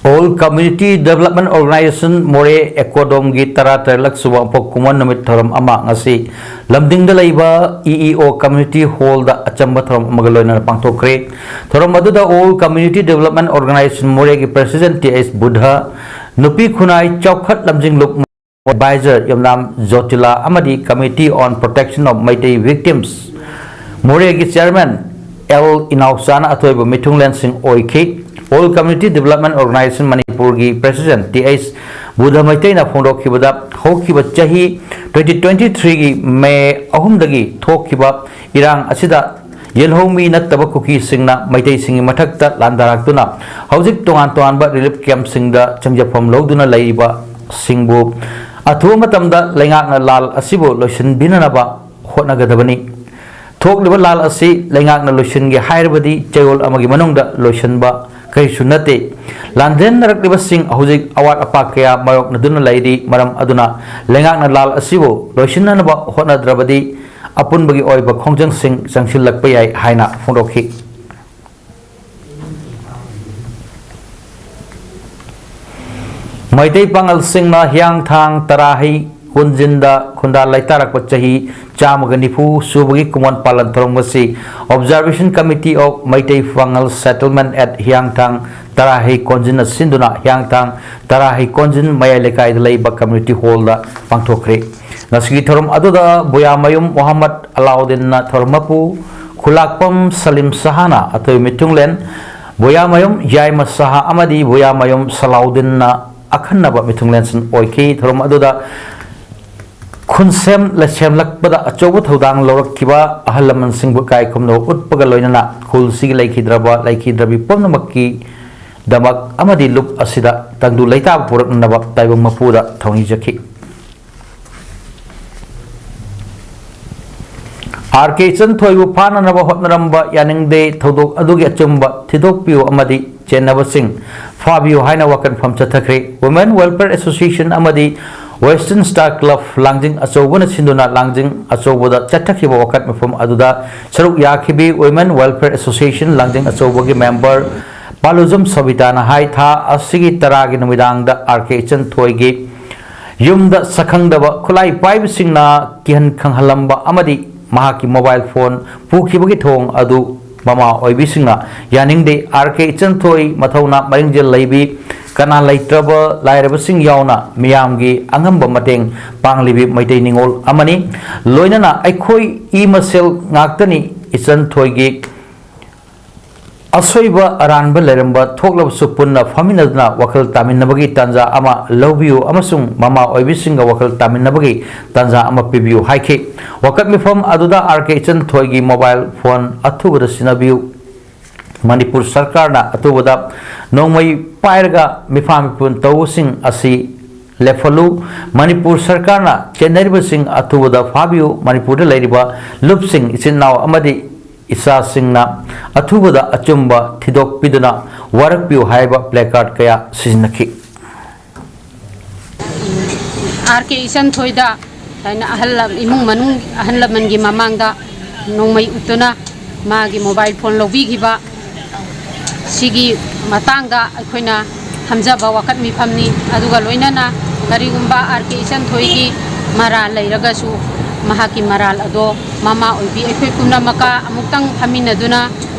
All Community Development Organisation ꯃꯣꯔꯦ ꯑꯦꯀꯣꯗꯣꯝꯒꯤ ꯇꯔꯥ ꯇꯔꯦꯠꯂꯛ ꯁꯨꯕ ꯄꯣꯛ ꯀꯨꯝꯑꯣꯟ ꯅꯨꯃꯤꯠ ꯊꯧꯔꯝ ꯑꯃ ꯉꯁꯤ ꯂꯝꯗꯤꯡꯗ ꯂꯩꯕ E E O Community Hallꯗ ꯑꯆꯝꯕ ꯊꯧꯔꯝ ꯑꯃꯒ ꯂꯣꯏꯅꯅ ꯄꯥꯡꯊꯣꯛꯈ꯭ꯔꯦ꯫ ꯊꯧꯔꯝ ꯑꯗꯨꯗ All Community Development Organisation ꯃꯣꯔꯦꯒꯤ President T H ꯕꯨꯙ, ꯅꯨꯄꯤ ꯈꯨꯟꯅꯥꯏ ꯆꯥꯎꯈꯠ ꯂꯝꯖꯤꯡꯂꯨꯞ Advisor ꯌꯨꯝꯅꯥꯝ ꯖꯣꯇꯤꯂꯥ ꯑꯃꯗꯤ Committee on Protection of Meitei Victims ꯃꯣꯔꯦꯒꯤ Chairman L ꯏꯅꯥꯎꯆꯥꯅ ꯑꯊꯣꯏꯕ ꯃꯤꯊꯨꯡꯂꯦꯟꯁꯤꯡ ꯑꯣꯏꯈꯤ꯫ All Community Development Organization ꯃꯅꯤꯄꯨꯔꯒꯤ President ꯇꯤ ꯑꯩꯆ ꯕꯨꯙ ꯃꯩꯇꯩꯅ ꯐꯣꯡꯗꯣꯛꯈꯤꯕꯗ, ꯍꯧꯈꯤꯕ ꯆꯍꯤ twenty twenty-threeꯒꯤ ꯃꯦ ꯑꯍꯨꯝꯗꯒꯤ ꯊꯣꯛꯈꯤꯕ ꯏꯔꯥꯡ ꯑꯁꯤꯗ ꯌꯦꯜꯍꯧꯃꯤ ꯅꯠꯇꯕ ꯀꯨꯀꯤꯁꯤꯡꯅ ꯃꯩꯇꯩꯁꯤꯡꯒꯤ ꯃꯊꯛꯇ ꯂꯥꯟꯗꯥꯔꯛꯇꯨꯅ ꯍꯧꯖꯤꯛ ꯇꯣꯉꯥꯟ ꯇꯣꯉꯥꯟꯕ relief campꯁꯤꯡꯗ ꯆꯪꯖꯐꯝ ꯂꯧꯗꯨꯅ ꯂꯩꯔꯤꯕꯁꯤꯡꯕꯨ ꯑꯊꯨꯕ ꯃꯇꯝꯗ ꯂꯩꯉꯥꯛꯅ ꯂꯥꯜ ꯑꯁꯤꯕꯨ ꯂꯣꯏꯁꯤꯟꯕꯤꯅꯅꯕ ꯍꯣꯠꯅꯒꯗꯕꯅꯤ꯫ ꯊꯣꯛꯂꯤꯕ ꯂꯥꯜ ꯑꯁꯤ ꯂꯩꯉꯥꯛꯅ ꯂꯣꯏꯁꯤꯟꯒꯦ ꯍꯥꯏꯔꯕꯗꯤ ꯆꯌꯣꯜ ꯑꯃꯒꯤ ꯃꯅꯨꯡꯗ ꯂꯣꯏꯁꯤꯟꯕ ꯀꯔꯤꯁꯨ ꯅꯠꯇꯦ꯫ ꯂꯥꯟꯖꯦꯟꯅꯔꯛꯂꯤꯕꯁꯤꯡ ꯍꯧꯖꯤꯛ ꯑꯋꯥꯠ ꯑꯄꯥ ꯀꯌꯥ ꯃꯥꯌꯣꯛꯅꯗꯨꯅ ꯂꯩꯔꯤ꯫ ꯃꯔꯝ ꯑꯗꯨꯅ ꯂꯩꯉꯥꯛꯅ ꯂꯥꯜ ꯑꯁꯤꯕꯨ ꯂꯣꯏꯁꯤꯟꯅꯅꯕ ꯍꯣꯠꯅꯗ꯭ꯔꯕꯗꯤ ꯑꯄꯨꯟꯕꯒꯤ ꯑꯣꯏꯕ ꯈꯣꯡꯖꯪꯁꯤꯡ ꯆꯪꯁꯤꯜꯂꯛꯄ ꯌꯥꯏ ꯍꯥꯏꯅ ꯐꯣꯡꯗꯣꯛꯈꯤ꯫ ꯃꯩꯇꯩ ꯄꯥꯉꯜꯁꯤꯡꯅ ꯍꯤꯌꯥꯡꯊꯥꯡ ꯇꯔꯥꯍꯩ ꯀꯣꯟꯖꯤꯟꯗ ꯈꯨꯟꯗꯥ ꯂꯩꯇꯥꯔꯛꯄ ꯆꯍꯤ ꯆꯥꯝꯃꯒ ꯅꯤꯐꯨ ꯁꯨꯕꯒꯤ ꯀꯨꯃꯣꯟ ꯄꯥꯂꯟ ꯊꯧꯔꯝ ꯑꯁꯤ Observation Committee of Meitei Pangal Settlement at ꯍꯤꯌꯥꯡꯊꯥꯡ ꯇꯔꯥꯍꯩ ꯀꯣꯟꯖꯤꯟꯅ ꯁꯤꯟꯗꯨꯅ ꯍꯤꯌꯥꯡꯊꯥꯡ ꯇꯔꯥꯍꯩ ꯀꯣꯟꯖꯤꯟ ꯃꯌꯥꯏ ꯂꯩꯀꯥꯏꯗ ꯂꯩꯕ community hallꯗ ꯄꯥꯡꯊꯣꯛꯈ꯭ꯔꯦ꯫ ꯉꯁꯤꯒꯤ ꯊꯧꯔꯝ ꯑꯗꯨꯗ ꯕꯣꯌꯥꯃꯌꯨꯝ ꯃꯣꯍꯝꯃꯗ ꯑꯂꯥꯎꯗꯤꯟꯅ ꯊꯧꯔꯝ ꯃꯄꯨ, ꯈꯨꯂꯥꯛꯄꯝ ꯁꯂꯤꯝ ꯁꯍꯥꯅ ꯑꯇꯣꯏꯕ ꯃꯤꯊꯨꯡꯂꯦꯟ, ꯕꯣꯌꯥꯃꯌꯨꯝ ꯌꯥꯏꯃ ꯁꯍꯥ ꯑꯃꯗꯤ ꯕꯣꯌꯥꯃꯌꯨꯝ ꯁꯂꯥꯎꯗꯤꯟꯅ ꯑꯈꯟꯅꯕ ꯃꯤꯊꯨꯡꯂꯦꯟꯁꯤꯟ ꯑꯣꯏꯈꯤ꯫ ꯊꯧꯔꯝ ꯑꯗꯨꯗ ꯈꯨꯟꯁꯦꯝ ꯂꯩꯁꯦꯝꯂꯛꯄꯗ ꯑꯆꯧꯕ ꯊꯧꯗꯥꯡ ꯂꯧꯔꯛꯈꯤꯕ ꯑꯍꯜ ꯂꯃꯟꯁꯤꯡꯕꯨ ꯏꯀꯥꯏ ꯈꯨꯝꯅꯕ ꯎꯠꯄꯒ ꯂꯣꯏꯅꯅ ꯈꯨꯜꯁꯤꯒꯤ ꯂꯩꯈꯤꯗ꯭ꯔꯕ ꯂꯩꯈꯤꯗ꯭ꯔꯕꯤ ꯄꯨꯝꯅꯃꯛꯀꯤꯗꯃꯛ ꯑꯃꯗꯤ ꯂꯨꯞ ꯑꯁꯤꯗ ꯇꯪꯗꯨ ꯂꯩꯇꯥꯕ ꯄꯨꯔꯛꯅꯅꯕ ꯇꯥꯏꯕꯪ ꯃꯄꯨꯗ ꯊꯧꯅꯤꯖꯈꯤ꯫ ꯑꯥꯔ ꯀꯦ ꯏꯆꯟꯊꯣꯏꯕꯨ ꯐꯥꯅꯅꯕ ꯍꯣꯠꯅꯔꯝꯕ ꯌꯥꯅꯤꯡꯗꯦ꯫ ꯊꯧꯗꯣꯛ ꯑꯗꯨꯒꯤ ꯑꯆꯨꯝꯕ ꯊꯤꯗꯣꯛꯄꯤꯌꯨ ꯑꯃꯗꯤ ꯆꯦꯟꯅꯕꯁꯤꯡ ꯐꯥꯕꯤꯌꯨ ꯍꯥꯏꯅ ꯋꯥꯀꯠꯐꯝ ꯆꯠꯊꯈ꯭ꯔꯦ꯫ Women Welfare Association ꯑꯃꯗꯤ Western Star Club ꯂꯥꯡꯖꯤꯡ ꯑꯆꯧꯕꯅ ꯁꯤꯟꯗꯨꯅ ꯂꯥꯡꯖꯤꯡ ꯑꯆꯧꯕꯗ ꯆꯠꯊꯈꯤꯕ ꯋꯥꯀꯠ ꯃꯐꯝ ꯑꯗꯨꯗ ꯁꯔꯨꯛ ꯌꯥꯈꯤꯕꯤ Women Welfare Association ꯂꯥꯡꯖꯤꯡ ꯑꯆꯧꯕꯒꯤ member ꯄꯥꯂꯨꯖꯝ ꯁꯣꯕꯤꯇꯥꯅ ꯍꯥꯏ, ꯊꯥ ꯑꯁꯤꯒꯤ ꯇꯔꯥꯒꯤ ꯅꯨꯃꯤꯗꯥꯡꯗ ꯑꯥꯔ ꯀꯦ ꯏꯆꯟꯊꯣꯏꯒꯤ ꯌꯨꯝꯗ ꯁꯛꯈꯪꯗꯕ ꯈꯨꯠꯂꯥꯏ ꯄꯥꯏꯕꯁꯤꯡꯅ ꯀꯤꯍꯟ ꯈꯪꯍꯜꯂꯝꯕ ꯑꯃꯗꯤ ꯃꯍꯥꯛꯀꯤ mobile phone ꯄꯨꯈꯤꯕꯒꯤ ꯊꯧꯑꯣꯡ ꯑꯗꯨ ꯃꯃꯥ ꯑꯣꯏꯕꯤꯁꯤꯡꯅ ꯌꯥꯅꯤꯡꯗꯦ꯫ ꯑꯥꯔ ꯀꯦ ꯏꯆꯟꯊꯣꯏ ꯃꯊꯧꯅꯥ ꯃꯔꯤꯡꯖꯦꯜ ꯂꯩꯕꯤ, ꯀꯅꯥ ꯂꯩꯇ꯭ꯔꯕ ꯂꯥꯏꯔꯕꯁꯤꯡ ꯌꯥꯎꯅ ꯃꯤꯌꯥꯝꯒꯤ ꯑꯉꯝꯕ ꯃꯇꯦꯡ ꯄꯥꯡꯂꯤꯕꯤ ꯃꯩꯇꯩ ꯅꯤꯉꯣꯜ ꯑꯃꯅꯤ꯫ ꯂꯣꯏꯅꯅ ꯑꯩꯈꯣꯏ ꯏ ꯃꯁꯦꯜ ꯉꯥꯛꯇꯅꯤ꯫ ꯏꯆꯟꯊꯣꯏꯒꯤ ꯑꯁꯣꯏꯕ ꯑꯔꯥꯟꯕ ꯂꯩꯔꯝꯕ ꯊꯣꯛꯂꯕꯁꯨ ꯄꯨꯟꯅ ꯐꯝꯃꯤꯟꯅꯗꯨꯅ ꯋꯥꯈꯜ ꯇꯥꯃꯤꯟꯅꯕꯒꯤ ꯇꯥꯟꯖꯥ ꯑꯃ ꯂꯧꯕꯤꯌꯨ ꯑꯃꯁꯨꯡ ꯃꯃꯥ ꯑꯣꯏꯕꯤꯁꯤꯡꯒ ꯋꯥꯈꯜ ꯇꯥꯃꯤꯟꯅꯕꯒꯤ ꯇꯥꯟꯖꯥ ꯑꯃ ꯄꯤꯕꯤꯌꯨ ꯍꯥꯏꯈꯤ꯫ ꯋꯥꯀꯠ ꯃꯤꯐꯝ ꯑꯗꯨꯗ ꯑꯥꯔ ꯀꯦ ꯏꯆꯟꯊꯣꯏꯒꯤ ꯃꯣꯕꯥꯏꯜ ꯐꯣꯟ ꯑꯊꯨꯕꯗ ꯁꯤꯟꯅꯕꯤꯌꯨ, ꯃꯅꯤꯄꯨꯔ ꯁꯔꯀꯥꯔꯅ ꯑꯊꯨꯕꯗ ꯅꯣꯡꯃꯩ ꯄꯥꯏꯔꯒ ꯃꯤꯐꯥ ꯃꯤꯄꯨꯟ ꯇꯧꯕꯁꯤꯡ ꯑꯁꯤ ꯂꯦꯞꯍꯜꯂꯨ, ꯃꯅꯤꯄꯨꯔ ꯁꯔꯀꯥꯔꯅ ꯆꯦꯟꯅꯔꯤꯕꯁꯤꯡ ꯑꯊꯨꯕꯗ ꯐꯥꯕꯤꯌꯨ, ꯃꯅꯤꯄꯨꯔꯗ ꯂꯩꯔꯤꯕ ꯂꯨꯞꯁꯤꯡ, ꯏꯆꯤꯟ ꯏꯅꯥꯎ ꯑꯃꯗꯤ ꯏꯆꯥꯁꯤꯡꯅ ꯑꯊꯨꯕꯗ ꯑꯆꯨꯝꯕ ꯊꯤꯗꯣꯛꯄꯤꯗꯨꯅ ꯋꯥꯔꯛꯄꯤꯌꯨ ꯍꯥꯏꯕ placard ꯀꯌꯥ ꯁꯤꯖꯤꯟꯅꯈꯤ꯫ ꯑꯥꯔ ꯀꯦ ꯏꯆꯟꯊꯣꯏꯗ ꯍꯥꯏꯅ ꯑꯍꯜ ꯂꯝ-, ꯏꯃꯨꯡ ꯃꯅꯨꯡ ꯑꯍꯜ ꯂꯃꯟꯒꯤ ꯃꯃꯥꯡꯗ ꯅꯣꯡꯃꯩ ꯎꯠꯇꯨꯅ ꯃꯥꯒꯤ ꯃꯣꯕꯥꯏꯜ ꯐꯣꯟ ꯂꯧꯕꯤꯈꯤꯕ ꯁꯤꯒꯤ ꯃꯇꯥꯡꯗ ꯑꯩꯈꯣꯏꯅ ꯐꯝꯖꯕ ꯋꯥꯀꯠ ꯃꯤꯐꯝꯅꯤ꯫ ꯑꯗꯨꯒ ꯂꯣꯏꯅꯅ ꯀꯔꯤꯒꯨꯝꯕ ꯑꯥꯔ ꯀꯦ ꯏꯆꯟꯊꯣꯏꯒꯤ ꯃꯔꯥꯜ ꯂꯩꯔꯒꯁꯨ ꯃꯍꯥꯛꯀꯤ ꯃꯔꯥꯜ ꯑꯗꯣ ꯃꯃꯥ ꯑꯣꯏꯕꯤ ꯑꯩꯈꯣꯏ ꯄꯨꯝꯅꯃꯛꯀ ꯑꯃꯨꯛꯇꯪ ꯐꯝꯃꯤꯟꯅꯗꯨꯅ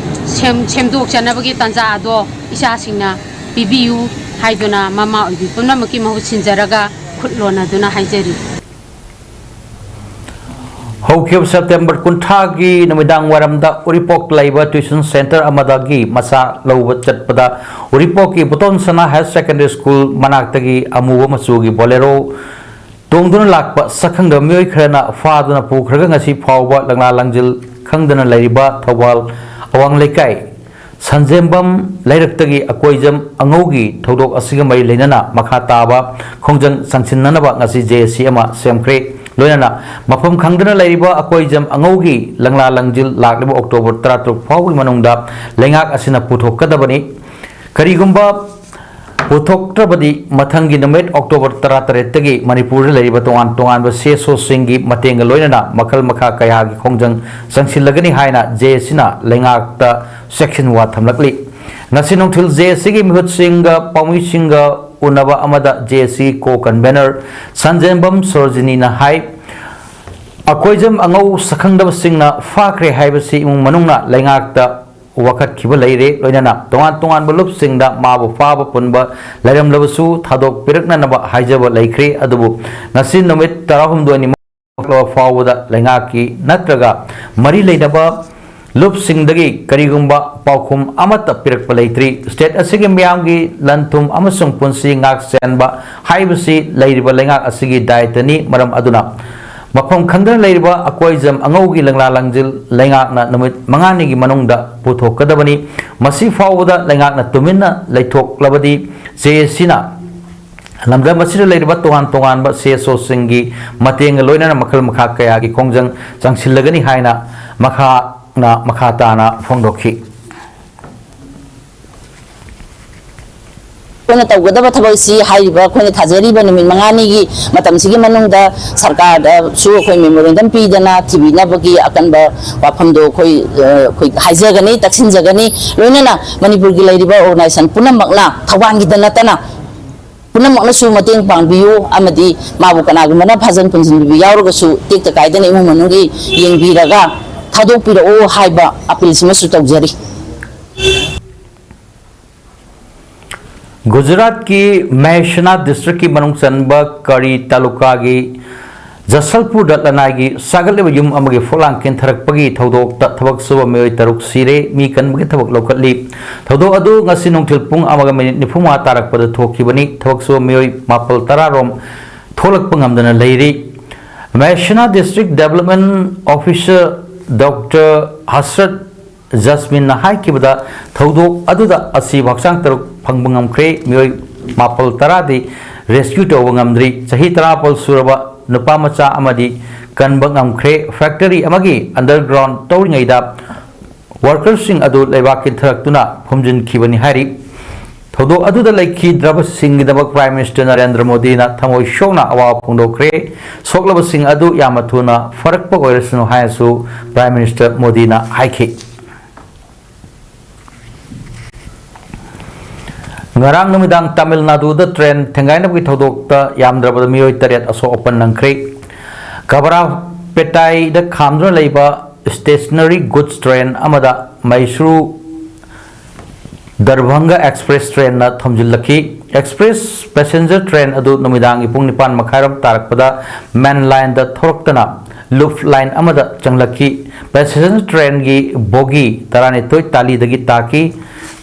ꯁꯦꯝ-, ꯁꯦꯝꯗꯣꯛꯆꯅꯕꯒꯤ ꯇꯥꯟꯖꯥ ꯑꯗꯣ ꯏꯆꯥꯁꯤꯡꯅ ꯄꯤꯕꯤꯌꯨ ꯍꯥꯏꯗꯨꯅ ꯃꯃꯥ ꯑꯣꯏꯕꯤ ꯄꯨꯝꯅꯃꯛꯀꯤ ꯃꯍꯨꯠ ꯁꯤꯟꯖꯔꯒ ꯈꯨꯠ ꯂꯣꯟꯅꯗꯨꯅ ꯍꯥꯏꯖꯔꯤ꯫ ꯍꯧꯈꯤꯕ ꯁꯦꯞꯇꯦꯝꯕꯔ ꯀꯨꯟꯊ꯭ꯔꯥꯒꯤ ꯅꯨꯃꯤꯗꯥꯡ ꯋꯥꯏꯔꯝꯗ ꯎꯔꯤꯄꯣꯛ ꯂꯩꯕ tuition centre ꯑꯃꯗꯒꯤ ꯃꯆꯥ ꯂꯧꯕ ꯆꯠꯄꯗ ꯎꯔꯤꯄꯣꯛꯀꯤ ꯕꯨꯇꯣꯟ ꯁꯅꯥ Higher Secondary School ꯃꯅꯥꯛꯇꯒꯤ ꯑꯃꯨꯕ ꯃꯆꯨꯒꯤ Bolero ꯇꯣꯡꯗꯨꯅ ꯂꯥꯛꯄ ꯁꯛꯈꯪꯗꯕ ꯃꯤꯑꯣꯏ ꯈꯔꯅ ꯐꯥꯗꯨꯅ ꯄꯨꯈ꯭ꯔꯒ ꯉꯁꯤ ꯐꯥꯎꯕ ꯂꯪꯂꯥ ꯂꯪꯖꯤꯜ ꯈꯪꯗꯅ ꯂꯩꯔꯤꯕ ꯊꯧꯕꯥꯜ ꯑꯋꯥꯡ ꯂꯩꯀꯥꯏ ꯁꯟꯖꯦꯝꯕꯝ ꯂꯩꯔꯛꯇꯒꯤ ꯑꯀꯣꯏꯖꯝ ꯑꯉꯧꯒꯤ ꯊꯧꯗꯣꯛ ꯑꯁꯤꯒ ꯃꯔꯤ ꯂꯩꯅꯅ ꯃꯈꯥ ꯇꯥꯕ ꯈꯣꯡꯖꯪ ꯆꯪꯁꯤꯟꯅꯅꯕ ꯉꯁꯤ J A C ꯑꯃ ꯁꯦꯝꯈ꯭ꯔꯦ꯫ ꯂꯣꯏꯅꯅ ꯃꯐꯝ ꯈꯪꯗꯅ ꯂꯩꯔꯤꯕ ꯑꯀꯣꯏꯖꯝ ꯑꯉꯧꯒꯤ ꯂꯪꯂꯥ ꯂꯪꯖꯤꯜ ꯂꯥꯛꯂꯤꯕ October ꯇꯔꯥꯇꯔꯨꯛ ꯐꯥꯎꯕꯒꯤ ꯃꯅꯨꯡꯗ ꯂꯩꯉꯥꯛ ꯑꯁꯤꯅ ꯄꯨꯊꯣꯛꯀꯗꯕꯅꯤ꯫ ꯀꯔꯤꯒꯨꯝꯕ ꯄꯨꯊꯣꯛꯇ꯭ꯔꯕꯗꯤ ꯃꯊꯪꯒꯤ ꯅꯨꯃꯤꯠ October ꯇꯔꯥꯇꯔꯦꯠꯇꯒꯤ ꯃꯅꯤꯄꯨꯔꯗ ꯂꯩꯔꯤꯕ ꯇꯣꯉꯥꯟ ꯇꯣꯉꯥꯟꯕ C S Oꯁꯤꯡꯒꯤ ꯃꯇꯦꯡꯒ ꯂꯣꯏꯅꯅ ꯃꯈꯜ ꯃꯈꯥ ꯀꯌꯥꯒꯤ ꯈꯣꯡꯖꯪ ꯆꯪꯁꯤꯜꯂꯒꯅꯤ ꯍꯥꯏꯅ J A Cꯅ ꯂꯩꯉꯥꯛꯇ ꯆꯦꯛꯁꯤꯟꯋꯥ ꯊꯝꯂꯛꯂꯤ꯫ ꯉꯁꯤ ꯅꯨꯡꯊꯤꯜ J A Cꯒꯤ ꯃꯤꯍꯨꯠꯁꯤꯡꯒ ꯄꯥꯎꯃꯤꯁꯤꯡꯒ ꯎꯅꯕ ꯑꯃꯗ J A C co-convenor ꯁꯟꯖꯦꯝꯕꯝ ꯁꯣꯔꯣꯖꯤꯅꯤꯅ ꯍꯥꯏ, ꯑꯀꯣꯏꯖꯝ ꯑꯉꯧ ꯁꯛꯈꯪꯗꯕꯁꯤꯡꯅ ꯐꯥꯈ꯭ꯔꯦ ꯍꯥꯏꯕꯁꯤ ꯏꯃꯨꯡ ꯃꯅꯨꯡꯅ ꯂꯩꯉꯥꯛꯇ ꯋꯥꯀꯠꯈꯤꯕ ꯂꯩꯔꯦ꯫ ꯂꯣꯏꯅꯅ ꯇꯣꯉꯥꯟ ꯇꯣꯉꯥꯟꯕ ꯂꯨꯞꯁꯤꯡꯗ ꯃꯥꯕꯨ ꯐꯥꯕ ꯄꯨꯟꯕ ꯂꯩꯔꯝꯂꯕꯁꯨ ꯊꯥꯗꯣꯛꯄꯤꯔꯛꯅꯅꯕ ꯍꯥꯏꯖꯕ ꯂꯩꯈ꯭ꯔꯦ꯫ ꯑꯗꯨꯕꯨ ꯉꯁꯤ ꯅꯨꯃꯤꯠ ꯇꯔꯥꯍꯨꯝꯗꯣꯏꯅꯤ ꯐꯥꯎꯕꯗ ꯂꯩꯉꯥꯛꯀꯤ ꯅꯠꯇ꯭ꯔꯒ ꯃꯔꯤ ꯂꯩꯅꯕ ꯂꯨꯞꯁꯤꯡꯗꯒꯤ ꯀꯔꯤꯒꯨꯝꯕ ꯄꯥꯎꯈꯨꯝ ꯑꯃꯠꯇ ꯄꯤꯔꯛꯄ ꯂꯩꯇ꯭ꯔꯤ꯫ ꯁ꯭ꯇꯦꯠ ꯑꯁꯤꯒꯤ ꯃꯤꯌꯥꯝꯒꯤ ꯂꯟ ꯊꯨꯝ ꯑꯃꯁꯨꯡ ꯄꯨꯟꯁꯤ ꯉꯥꯛ ꯁꯦꯟꯕ ꯍꯥꯏꯕꯁꯤ ꯂꯩꯔꯤꯕ ꯂꯩꯉꯥꯛ ꯑꯁꯤꯒꯤ ꯗꯥꯌꯤꯇ꯭ꯋꯅꯤ꯫ ꯃꯔꯝ ꯑꯗꯨꯅ ꯃꯐꯝ ꯈꯪꯗꯅ ꯂꯩꯔꯤꯕ ꯑꯀꯣꯏꯖꯝ ꯑꯉꯧꯒꯤ ꯂꯪꯂꯥ ꯂꯪꯖꯤꯜ ꯂꯩꯉꯥꯛꯅ ꯅꯨꯃꯤꯠ ꯃꯉꯥꯅꯤꯒꯤ ꯃꯅꯨꯡꯗ ꯄꯨꯊꯣꯛꯀꯗꯕꯅꯤ꯫ ꯃꯁꯤ ꯐꯥꯎꯕꯗ ꯂꯩꯉꯥꯛꯅ ꯇꯨꯃꯤꯟꯅ ꯂꯩꯊꯣꯛꯂꯕꯗꯤ ꯖꯦ ꯑꯦ ꯁꯤꯅ ꯂꯝꯗꯝ ꯑꯁꯤꯗ ꯂꯩꯔꯤꯕ ꯇꯣꯉꯥꯟ ꯇꯣꯉꯥꯟꯕ ꯁꯤ ꯑꯦꯁ ꯑꯣꯁꯤꯡꯒꯤ ꯃꯇꯦꯡꯒ ꯂꯣꯏꯅꯅ ꯃꯈꯜ ꯃꯈꯥ ꯀꯌꯥꯒꯤ ꯈꯣꯡꯖꯪ ꯆꯪꯁꯤꯜꯂꯒꯅꯤ ꯍꯥꯏꯅ ꯃꯈꯥꯅ ꯃꯈꯥ ꯇꯥꯅ ꯐꯣꯡꯗꯣꯛꯈꯤ꯫ ꯑꯩꯈꯣꯏꯅ ꯇꯧꯒꯗꯕ ꯊꯕꯛꯁꯤ ꯍꯥꯏꯔꯤꯕ ꯑꯩꯈꯣꯏꯅ ꯊꯥꯖꯔꯤꯕ ꯅꯨꯃꯤꯠ ꯃꯉꯥꯅꯤꯒꯤ ꯃꯇꯝꯁꯤꯒꯤ ꯃꯅꯨꯡꯗ ꯁꯔꯀꯥꯔꯗꯁꯨ ꯑꯩꯈꯣꯏ ꯃꯦꯃꯣꯔꯦꯟꯗꯝ ꯄꯤꯗꯅ ꯊꯤꯕꯤꯅꯕꯒꯤ ꯑꯀꯟꯕ ꯋꯥꯐꯝꯗꯣ ꯑꯩꯈꯣꯏ, ꯑ, ꯑꯩꯈꯣꯏ ꯍꯥꯏꯖꯒꯅꯤ, ꯇꯛꯁꯤꯟꯖꯒꯅꯤ꯫ ꯂꯣꯏꯅꯅ ꯃꯅꯤꯄꯨꯔꯒꯤ ꯂꯩꯔꯤꯕ ꯑꯣꯔꯒꯅꯥꯏꯖꯦꯁꯟ ꯄꯨꯝꯅꯃꯛꯅ ꯊꯧꯕꯥꯜꯒꯤꯗ ꯅꯠꯇꯅ ꯄꯨꯝꯅꯃꯛꯅꯁꯨ ꯃꯇꯦꯡ ꯄꯥꯡꯕꯤꯌꯨ ꯑꯃꯗꯤ ꯃꯥꯕꯨ ꯀꯅꯥꯒꯨꯝꯕꯅ ꯐꯥꯖꯟ ꯄꯨꯟꯁꯤꯟꯕꯤꯕ ꯌꯥꯎꯔꯒꯁꯨ ꯇꯦꯛꯇ ꯀꯥꯏꯗꯅ ꯏꯃꯨꯡ ꯃꯅꯨꯡꯒꯤ ꯌꯦꯡꯕꯤꯔꯒ ꯊꯥꯗꯣꯛꯄꯤꯔꯛꯎ ꯍꯥꯏꯕ ꯑꯄꯤꯜꯁꯤꯃꯁꯨ ꯇꯧꯖꯔꯤ꯫ ꯒꯨꯖꯔꯥꯠꯀꯤ ꯃꯦꯍꯁꯅꯥ ꯗꯤꯁꯇ꯭ꯔꯤꯛꯀꯤ ꯃꯅꯨꯡ ꯆꯟꯕ ꯀꯔꯤ ꯇꯥꯂꯨꯀꯥꯒꯤ ꯖꯁꯜꯄꯨꯔꯗ ꯂꯅꯥꯏꯒꯤ ꯁꯥꯒꯠꯂꯤꯕ ꯌꯨꯝ ꯑꯃꯒꯤ ꯐꯛꯂꯥꯡ ꯀꯦꯟꯊꯔꯛꯄꯒꯤ ꯊꯧꯗꯣꯛꯇ ꯊꯕꯛ ꯁꯨꯕ ꯃꯤꯑꯣꯏ ꯇꯔꯨꯛ ꯁꯤꯔꯦ, ꯃꯤ ꯀꯟꯕꯒꯤ ꯊꯕꯛ ꯂꯧꯈꯠꯂꯤ꯫ ꯊꯧꯗꯣꯛ ꯑꯗꯨ ꯉꯁꯤ ꯅꯨꯡꯊꯤꯜ ꯄꯨꯡ ꯑꯃꯒ ꯃꯤꯅꯤꯠ ꯅꯤꯐꯨ ꯃꯉꯥ ꯇꯥꯔꯛꯄꯗ ꯊꯣꯛꯈꯤꯕꯅꯤ꯫ ꯊꯕꯛ ꯁꯨꯕ ꯃꯤꯑꯣꯏ ꯃꯥꯄꯜ ꯇꯔꯥ ꯔꯣꯝ ꯊꯣꯛꯂꯛꯄ ꯉꯝꯗꯅ ꯂꯩꯔꯤ꯫ ꯃꯦꯍꯁꯅꯥ ꯗꯤꯁꯇ꯭ꯔꯤꯛ ꯗꯦꯕꯂꯞꯃꯦꯟ ꯑꯣꯐꯤꯁꯔ ꯗꯣꯛꯇꯔ ꯍꯁꯔꯠ ꯖꯁꯃꯤꯟꯅ ꯍꯥꯏꯈꯤꯕꯗ, ꯊꯧꯗꯣꯛ ꯑꯗꯨꯗ ꯑꯁꯤꯕ ꯍꯛꯆꯥꯡ ꯇꯔꯨꯛ ꯐꯪꯕ ꯉꯝꯈ꯭ꯔꯦ꯫ ꯃꯤꯑꯣꯏ ꯃꯥꯄꯜ ꯇꯔꯥꯗꯤ ꯔꯦꯁꯀ꯭ꯌꯨ ꯇꯧꯕ ꯉꯝꯗ꯭ꯔꯤ꯫ ꯆꯍꯤ ꯇꯔꯥꯃꯥꯄꯜ ꯁꯨꯔꯕ ꯅꯨꯄꯥ ꯃꯆꯥ ꯑꯃꯗꯤ ꯀꯟꯕ ꯉꯝꯈ꯭ꯔꯦ꯫ ꯐꯦꯛꯇꯔꯤ ꯑꯃꯒꯤ ꯑꯟꯗꯔꯒ꯭ꯔꯥꯎꯟ ꯇꯧꯔꯤꯉꯩꯗ ꯋꯥꯔꯀꯔꯁꯤꯡ ꯑꯗꯨ ꯂꯩꯕꯥꯛ ꯀꯤꯟꯊꯔꯛꯇꯨꯅ ꯐꯨꯝꯖꯤꯟꯈꯤꯕꯅꯤ ꯍꯥꯏꯔꯤ꯫ ꯊꯧꯗꯣꯛ ꯑꯗꯨꯗ ꯂꯩꯈꯤꯗ꯭ꯔꯕꯁꯤꯡꯒꯤꯗꯃꯛ ꯄ꯭ꯔꯥꯏꯝ ꯃꯤꯅꯤꯁꯇꯔ ꯅꯔꯦꯟꯗ꯭ꯔ ꯃꯣꯗꯤꯅ ꯊꯃꯣꯏ ꯁꯣꯛꯅ ꯑꯋꯥꯕ ꯐꯣꯡꯗꯣꯛꯈ꯭ꯔꯦ꯫ ꯁꯣꯛꯂꯕꯁꯤꯡ ꯑꯗꯨ ꯌꯥꯝꯅ ꯊꯨꯅ ꯐꯔꯛꯄ ꯑꯣꯏꯔꯁꯅꯨ ꯍꯥꯏꯅꯁꯨ ꯄ꯭ꯔꯥꯏꯝ ꯃꯤꯅꯤꯁꯇꯔ ꯃꯣꯗꯤꯅ ꯍꯥꯏꯈꯤ꯫ ꯉꯔꯥꯡ ꯅꯨꯃꯤꯗꯥꯡ ꯇꯥꯃꯤꯜ ꯅꯥꯗꯨꯗ ꯇ꯭ꯔꯦꯟ ꯊꯦꯡꯒꯥꯏꯅꯕꯒꯤ ꯊꯧꯗꯣꯛꯇ ꯌꯥꯝꯗ꯭ꯔꯕꯗ ꯃꯤꯑꯣꯏ ꯇꯔꯦꯠ ꯑꯁꯣꯛ ꯑꯄꯟ ꯅꯪꯈ꯭ꯔꯦ꯫ ꯀꯕꯔꯥꯄꯦꯇꯥꯏꯗ ꯈꯥꯝꯗꯨꯅ ꯂꯩꯕ ꯁ꯭ꯇꯦꯁꯅꯔꯤ ꯒꯨꯗꯁ ꯇ꯭ꯔꯦꯟ ꯑꯃꯗ Mysuru Darbhanga express ꯇ꯭ꯔꯦꯟꯅ ꯊꯣꯝꯖꯤꯜꯂꯛꯈꯤ꯫ Express passenger train ꯑꯗꯨ ꯅꯨꯃꯤꯗꯥꯡꯒꯤ ꯄꯨꯡ ꯅꯤꯄꯥꯟ ꯃꯈꯥꯏꯔꯣꯝ ꯇꯥꯔꯛꯄꯗ ꯃꯦꯟ ꯂꯥꯏꯟꯗ ꯊꯧꯔꯛꯇꯅ ꯂꯨꯞ ꯂꯥꯏꯟ ꯑꯃꯗ ꯆꯪꯂꯛꯈꯤ꯫ ꯄꯦꯁꯦꯟꯖꯔ ꯇ꯭ꯔꯦꯟꯒꯤ ꯕꯣꯒꯤ ꯇꯔꯥꯅꯤꯊꯣꯏ ꯇꯥꯂꯤꯗꯒꯤ ꯇꯥꯈꯤ꯫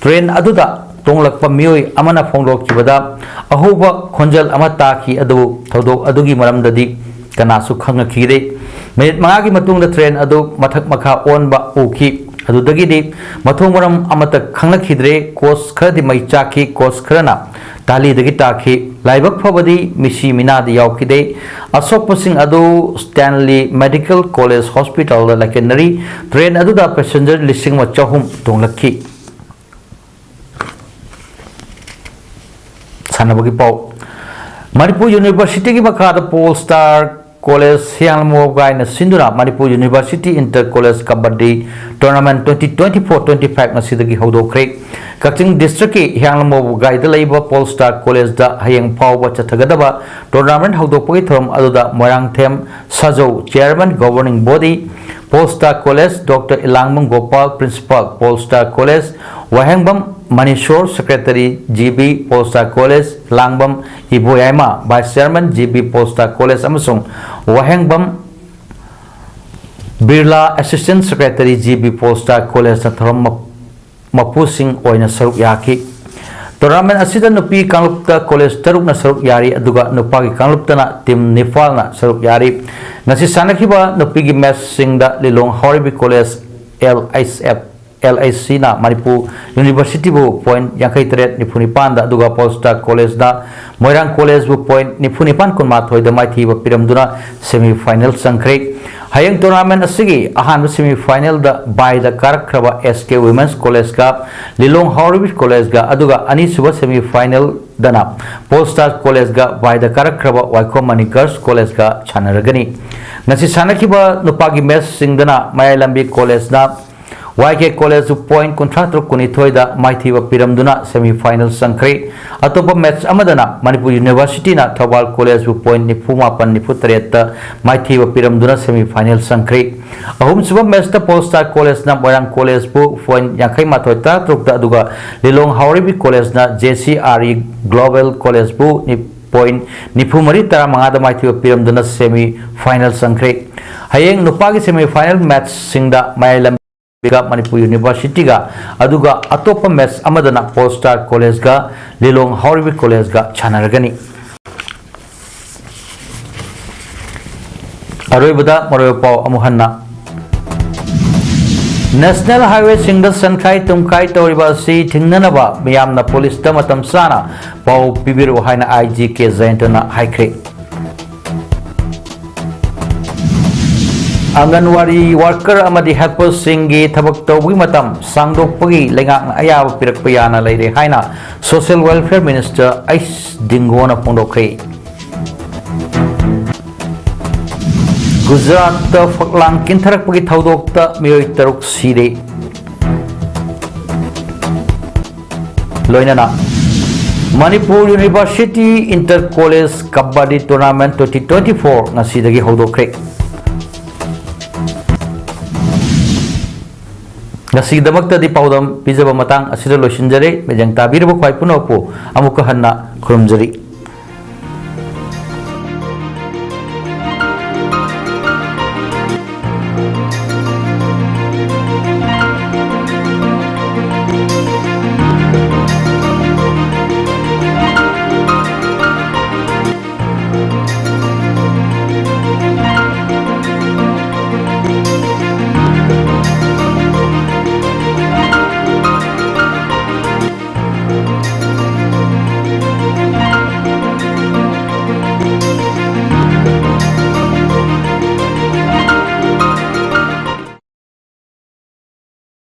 ꯇ꯭ꯔꯦꯟ ꯑꯗꯨꯗ ꯇꯣꯡꯂꯛꯄ ꯃꯤꯑꯣꯏ ꯑꯃꯅ ꯐꯣꯡꯗꯣꯛꯈꯤꯕꯗ, ꯑꯍꯧꯕ ꯈꯣꯟꯖꯦꯜ ꯑꯃ ꯇꯥꯈꯤ, ꯑꯗꯨꯕꯨ ꯊꯧꯗꯣꯛ ꯑꯗꯨꯒꯤ ꯃꯔꯝꯗꯗꯤ ꯀꯅꯥꯁꯨ ꯈꯪꯂꯛꯈꯤꯗꯦ꯫ ꯃꯤꯅꯤꯠ ꯃꯉꯥꯒꯤ ꯃꯇꯨꯡꯗ ꯇ꯭ꯔꯦꯟ ꯑꯗꯨ ꯃꯊꯛ ꯃꯈꯥ ꯑꯣꯟꯕ ꯎꯈꯤ꯫ ꯑꯗꯨꯗꯒꯤꯗꯤ ꯃꯊꯣꯡ ꯃꯔꯝ ꯑꯃꯠꯇ ꯈꯪꯂꯛꯈꯤꯗ꯭ꯔꯦ꯫ ꯀꯣꯆ ꯈꯔꯗꯤ ꯃꯩ ꯆꯥꯛꯈꯤ, ꯀꯣꯆ ꯈꯔꯅ ꯇꯥꯂꯤꯗꯒꯤ ꯇꯥꯈꯤ꯫ ꯂꯥꯏꯕꯛ ꯐꯕꯗꯤ ꯃꯤꯁꯤ ꯃꯤꯅꯥꯗꯤ ꯌꯥꯎꯈꯤꯗꯦ꯫ ꯑꯁꯣꯛꯄꯁꯤꯡ ꯑꯗꯨ ꯁ꯭ꯇꯦꯟꯂꯤ ꯃꯦꯗꯤꯀꯦꯜ ꯀꯣꯂꯦꯖ ꯍꯣꯁꯄꯤꯇꯥꯜꯗ ꯂꯥꯏꯀꯠꯅꯔꯤ꯫ ꯇ꯭ꯔꯦꯟ ꯑꯗꯨꯗ ꯄꯦꯁꯦꯟꯖꯔ ꯂꯤꯁꯤꯡ ꯑꯃ ꯆꯍꯨꯝ ꯇꯣꯡꯂꯛꯈꯤ꯫ ꯁꯥꯟꯅꯕꯒꯤ ꯄꯥꯎ꯫ ꯃꯅꯤꯄꯨꯔ ꯌꯨꯅꯤꯚꯔꯁꯤꯇꯤꯒꯤ ꯃꯈꯥꯗ ꯄꯣꯜ ꯁ꯭ꯇꯥꯔ ꯀꯣꯂꯦꯖ ꯍꯤꯌꯥꯡꯂꯝ ꯃꯣꯒꯥꯏꯅ ꯁꯤꯟꯗꯨꯅ Manipur university inter college kabaddi tournament twenty twenty four twenty five ꯉꯁꯤꯗꯒꯤ ꯍꯧꯗꯣꯛꯈ꯭ꯔꯦ꯫ ꯀꯛꯆꯤꯡ ꯗꯤꯁꯇ꯭ꯔꯤꯛꯀꯤ ꯍꯤꯌꯥꯡꯂꯝ ꯃꯣꯒꯥꯏꯗ ꯂꯩꯕ ꯄꯣꯜ ꯁ꯭ꯇꯥꯔ ꯀꯣꯂꯦꯖꯗ ꯍꯌꯦꯡ ꯐꯥꯎꯕ ꯆꯠꯊꯒꯗꯕ ꯇꯣꯔꯅꯥꯃꯦꯟ ꯍꯧꯗꯣꯛꯄꯒꯤ ꯊꯧꯔꯝ ꯑꯗꯨꯗ Moirangthem Sajou, chairman governing body, Pole star College, doctor Ilangbam Gopal, principal, Pole star College, Wahengbam Manishor, secretary, G B Pole star College, Langbam Iboyaima, vice chairman, G B Pole star College, ꯑꯃꯁꯨꯡ Wahengbam Birla, assistant secretary, G B Pole Star ꯀꯣꯂꯦꯖꯅ ꯊꯧꯔꯝ ꯃ-, ꯃꯄꯨꯁꯤꯡ ꯑꯣꯏꯅ ꯁꯔꯨꯛ ꯌꯥꯈꯤ꯫ ꯇꯣꯔꯅꯥꯃꯦꯟ ꯑꯁꯤꯗ ꯅꯨꯄꯤ ꯀꯥꯡꯂꯨꯞꯇ college ꯇꯔꯨꯛꯅ ꯁꯔꯨꯛ ꯌꯥꯔꯤ, ꯑꯗꯨꯒ ꯅꯨꯄꯥꯒꯤ ꯀꯥꯡꯂꯨꯞꯇꯅ ꯇꯤꯝ ꯅꯤꯄꯥꯜꯅ ꯁꯔꯨꯛ ꯌꯥꯔꯤ꯫ ꯉꯁꯤ ꯁꯥꯟꯅꯈꯤꯕ ꯅꯨꯄꯤꯒꯤ ꯃꯦꯠꯆꯁꯤꯡꯗ Lilong Haoreibi college, L H F, L H ꯁꯤꯅ ꯃꯅꯤꯄꯨꯔ ꯌꯨꯅꯤꯚꯔꯁꯤꯇꯤꯕꯨ ꯄꯣꯏꯟꯠ ꯌꯥꯡꯈꯩ ꯇꯔꯦꯠ ꯅꯤꯐꯨ ꯅꯤꯄꯥꯟꯗ, ꯑꯗꯨꯒ ꯄꯣꯜ ꯁ꯭ꯇꯥꯔ ꯀꯣꯂꯦꯖꯅ ꯃꯣꯏꯔꯥꯡ ꯀꯣꯂꯦꯖꯕꯨ ꯄꯣꯏꯟꯠ ꯅꯤꯐꯨ ꯅꯤꯄꯥꯟ ꯀꯨꯟꯃꯥꯊꯣꯏꯗ ꯃꯥꯏꯊꯤꯕ ꯄꯤꯔꯝꯗꯨꯅ ꯁꯦꯃꯤ ꯐꯥꯏꯅꯦꯜ ꯆꯪꯈ꯭ꯔꯦ꯫ ꯍꯌꯦꯡ ꯇꯣꯔꯅꯥꯃꯦꯟ ꯑꯁꯤꯒꯤ ꯑꯍꯥꯟꯕ ꯁꯦꯃꯤ ꯐꯥꯏꯅꯦꯜꯗ ꯕꯥꯏꯗ ꯀꯥꯔꯛꯈ꯭ꯔꯕ ꯑꯦꯁ ꯀꯦ ꯋꯨꯃꯦꯟꯁ ꯀꯣꯂꯦꯖꯀ ꯂꯤꯂꯣꯡ ꯍꯥꯎꯔꯩꯕꯤ ꯀꯣꯂꯦꯖꯀ, ꯑꯗꯨꯒ ꯑꯅꯤꯁꯨꯕ ꯁꯦꯃꯤ ꯐꯥꯏꯅꯦꯜꯗꯅ ꯄꯣꯜ ꯁ꯭ꯇꯥꯔ ꯀꯣꯂꯦꯖꯀ ꯕꯥꯏꯗ ꯀꯥꯔꯛꯈ꯭ꯔꯕ ꯋꯥꯏꯈꯣꯝ ꯃꯅꯤ ꯒꯔꯜꯁ ꯀꯣꯂꯦꯖꯀ ꯁꯥꯟꯅꯔꯒꯅꯤ꯫ ꯉꯁꯤ ꯁꯥꯟꯅꯈꯤꯕ ꯅꯨꯄꯥꯒꯤ ꯃꯦꯠꯆꯁꯤꯡꯗꯅ ꯃꯌꯥꯏ ꯂꯝꯕꯤ ꯀꯣꯂꯦꯖꯅ ꯋꯥꯏ ꯀꯦ ꯀꯣꯂꯦꯖꯄꯨ ꯄꯣꯏꯟꯠ ꯀꯨꯟꯊ꯭ꯔꯥ ꯇꯔꯨꯛ ꯀꯨꯟꯅꯤꯊꯣꯏꯗ ꯃꯥꯏꯊꯤꯕ ꯄꯤꯔꯝꯗꯨꯅ ꯁꯦꯃꯤ ꯐꯥꯏꯅꯦꯜ ꯆꯪꯈ꯭ꯔꯦ꯫ ꯑꯇꯣꯞꯄ ꯃꯦꯠꯆ ꯑꯃꯗꯅ ꯃꯅꯤꯄꯨꯔ ꯌꯨꯅꯤꯚꯔꯁꯤꯇꯤꯅ ꯊꯧꯕꯥꯜ ꯀꯣꯂꯦꯖꯄꯨ ꯄꯣꯏꯟꯠ ꯅꯤꯐꯨ ꯃꯥꯄꯟ ꯅꯤꯐꯨ ꯇꯔꯦꯠꯇ ꯃꯥꯏꯊꯤꯕ ꯄꯤꯔꯝꯗꯨꯅ ꯁꯦꯃꯤ ꯐꯥꯏꯅꯦꯜ ꯆꯪꯈ꯭ꯔꯦ꯫ ꯑꯍꯨꯝꯁꯨꯕ ꯃꯦꯠꯆꯇ ꯄꯣꯜ ꯁ꯭ꯇꯥꯔ ꯀꯣꯂꯦꯖꯅ ꯃꯣꯏꯔꯥꯡ ꯀꯣꯂꯦꯖꯄꯨ ꯄꯣꯏꯟꯠ ꯌꯥꯡꯈꯩ ꯃꯥꯊꯣꯏ ꯇꯔꯥ ꯇꯔꯨꯛꯇ, ꯑꯗꯨꯒ ꯂꯤꯂꯣꯡ ꯍꯥꯎꯔꯩꯕꯤ ꯀꯣꯂꯦꯖꯅ J C R E global ꯀꯣꯂꯦꯖꯄꯨ ꯅꯤ-, ꯄꯣꯏꯟꯠ ꯅꯤꯐꯨ ꯃꯔꯤ ꯇꯔꯥꯃꯉꯥꯗ ꯃꯥꯏꯊꯤꯕ ꯄꯤꯔꯝꯗꯨꯅ ꯁꯦꯃꯤ ꯐꯥꯏꯅꯦꯜ ꯆꯪꯈ꯭ꯔꯦ꯫ ꯍꯌꯦꯡ ꯅꯨꯄꯥꯒꯤ ꯁꯦꯃꯤ ꯐꯥꯏꯅꯦꯜ ꯃꯦꯠꯆꯁꯤꯡꯗ ꯃꯌꯥꯏ ꯂꯝꯕꯤꯒ ꯃꯅꯤꯄꯨꯔ ꯌꯨꯅꯤꯚꯔꯁꯤꯇꯤꯒ, ꯑꯗꯨꯒ ꯑꯇꯣꯞꯄ ꯃꯦꯠꯆ ꯑꯃꯗꯅ ꯄꯣꯜ ꯁ꯭ꯇꯥꯔ ꯀꯣꯂꯦꯖꯒ ꯂꯤꯂꯣꯡ ꯍꯥꯎꯔꯩꯕꯤ ꯀꯣꯂꯦꯖꯒ ꯁꯥꯟꯅꯔꯒꯅꯤ꯫ ꯑꯔꯣꯏꯕꯗ ꯃꯔꯨꯑꯣꯏꯕ ꯄꯥꯎ ꯑꯃꯨꯛ ꯍꯟꯅ꯫ ꯅꯦꯁꯅꯦꯜ ꯍꯥꯏꯋꯦꯁꯤꯡꯗ ꯁꯦꯟꯈꯥꯏ ꯇꯨꯝꯈꯥꯏ ꯇꯧꯔꯤꯕ ꯑꯁꯤ ꯊꯤꯡꯅꯅꯕ ꯃꯤꯌꯥꯝꯅ ꯄꯨꯂꯤꯁꯇ ꯃꯇꯝ ꯆꯥꯅ ꯄꯥꯎ ꯄꯤꯕꯤꯔꯛꯎ ꯍꯥꯏꯅ ꯑꯥꯏ ꯖꯤ ꯀꯦ ꯖꯌꯟꯇꯅ ꯍꯥꯏꯈ꯭ꯔꯦ꯫ ꯑꯪꯒꯟꯋꯥꯔꯤ ꯋꯥꯔꯀꯔ ꯑꯃꯗꯤ ꯍꯦꯜꯄꯔꯁꯤꯡꯒꯤ ꯊꯕꯛ ꯇꯧꯕꯒꯤ ꯃꯇꯝ ꯁꯥꯡꯗꯣꯛꯄꯒꯤ ꯂꯩꯉꯥꯛꯅ ꯑꯌꯥꯕ ꯄꯤꯔꯛꯄ ꯌꯥꯅ ꯂꯩꯔꯦ ꯍꯥꯏꯅ ꯁꯣꯁꯤꯌꯦꯜ ꯋꯦꯜꯐꯤꯌꯔ ꯃꯤꯅꯤꯁꯇꯔ ꯑꯩꯆ ꯗꯤꯡꯒꯣꯅ ꯐꯣꯡꯗꯣꯛꯈ꯭ꯔꯦ꯫ ꯒꯨꯖꯔꯥꯠꯇ ꯐꯛꯂꯥꯡ ꯀꯤꯟꯊꯔꯛꯄꯒꯤ ꯊꯧꯗꯣꯛꯇ ꯃꯤꯑꯣꯏ ꯇꯔꯨꯛ ꯁꯤꯔꯦ꯫ ꯂꯣꯏꯅꯅ ꯃꯅꯤꯄꯨꯔ ꯌꯨꯅꯤꯚꯔꯁꯤꯇꯤ ꯏꯟꯇꯔ ꯀꯣꯂꯦꯖ ꯀꯕꯥꯗꯤ ꯇꯣꯔꯅꯥꯃꯦꯟ ꯇ꯭ꯋꯦꯟꯇꯤ ꯇ꯭ꯋꯦꯟꯇꯤ ꯐꯣꯔ ꯉꯁꯤꯗꯒꯤ ꯍꯧꯗꯣꯛꯈ꯭ꯔꯦ꯫ ꯉꯁꯤꯒꯤꯗꯃꯛꯇꯗꯤ ꯄꯥꯎꯗꯝ ꯄꯤꯖꯕ ꯃꯇꯥꯡ ꯑꯁꯤꯗ ꯂꯣꯏꯁꯤꯟꯖꯔꯦ꯫ ꯃꯤꯠꯌꯦꯡ ꯇꯥꯕꯤꯔꯕ ꯈ꯭ꯋꯥꯏ ꯄꯨꯝꯅꯃꯛꯄꯨ ꯑꯃꯨꯛꯀ ꯍꯟꯅ ꯈꯨꯔꯨꯝꯖꯔꯤ꯫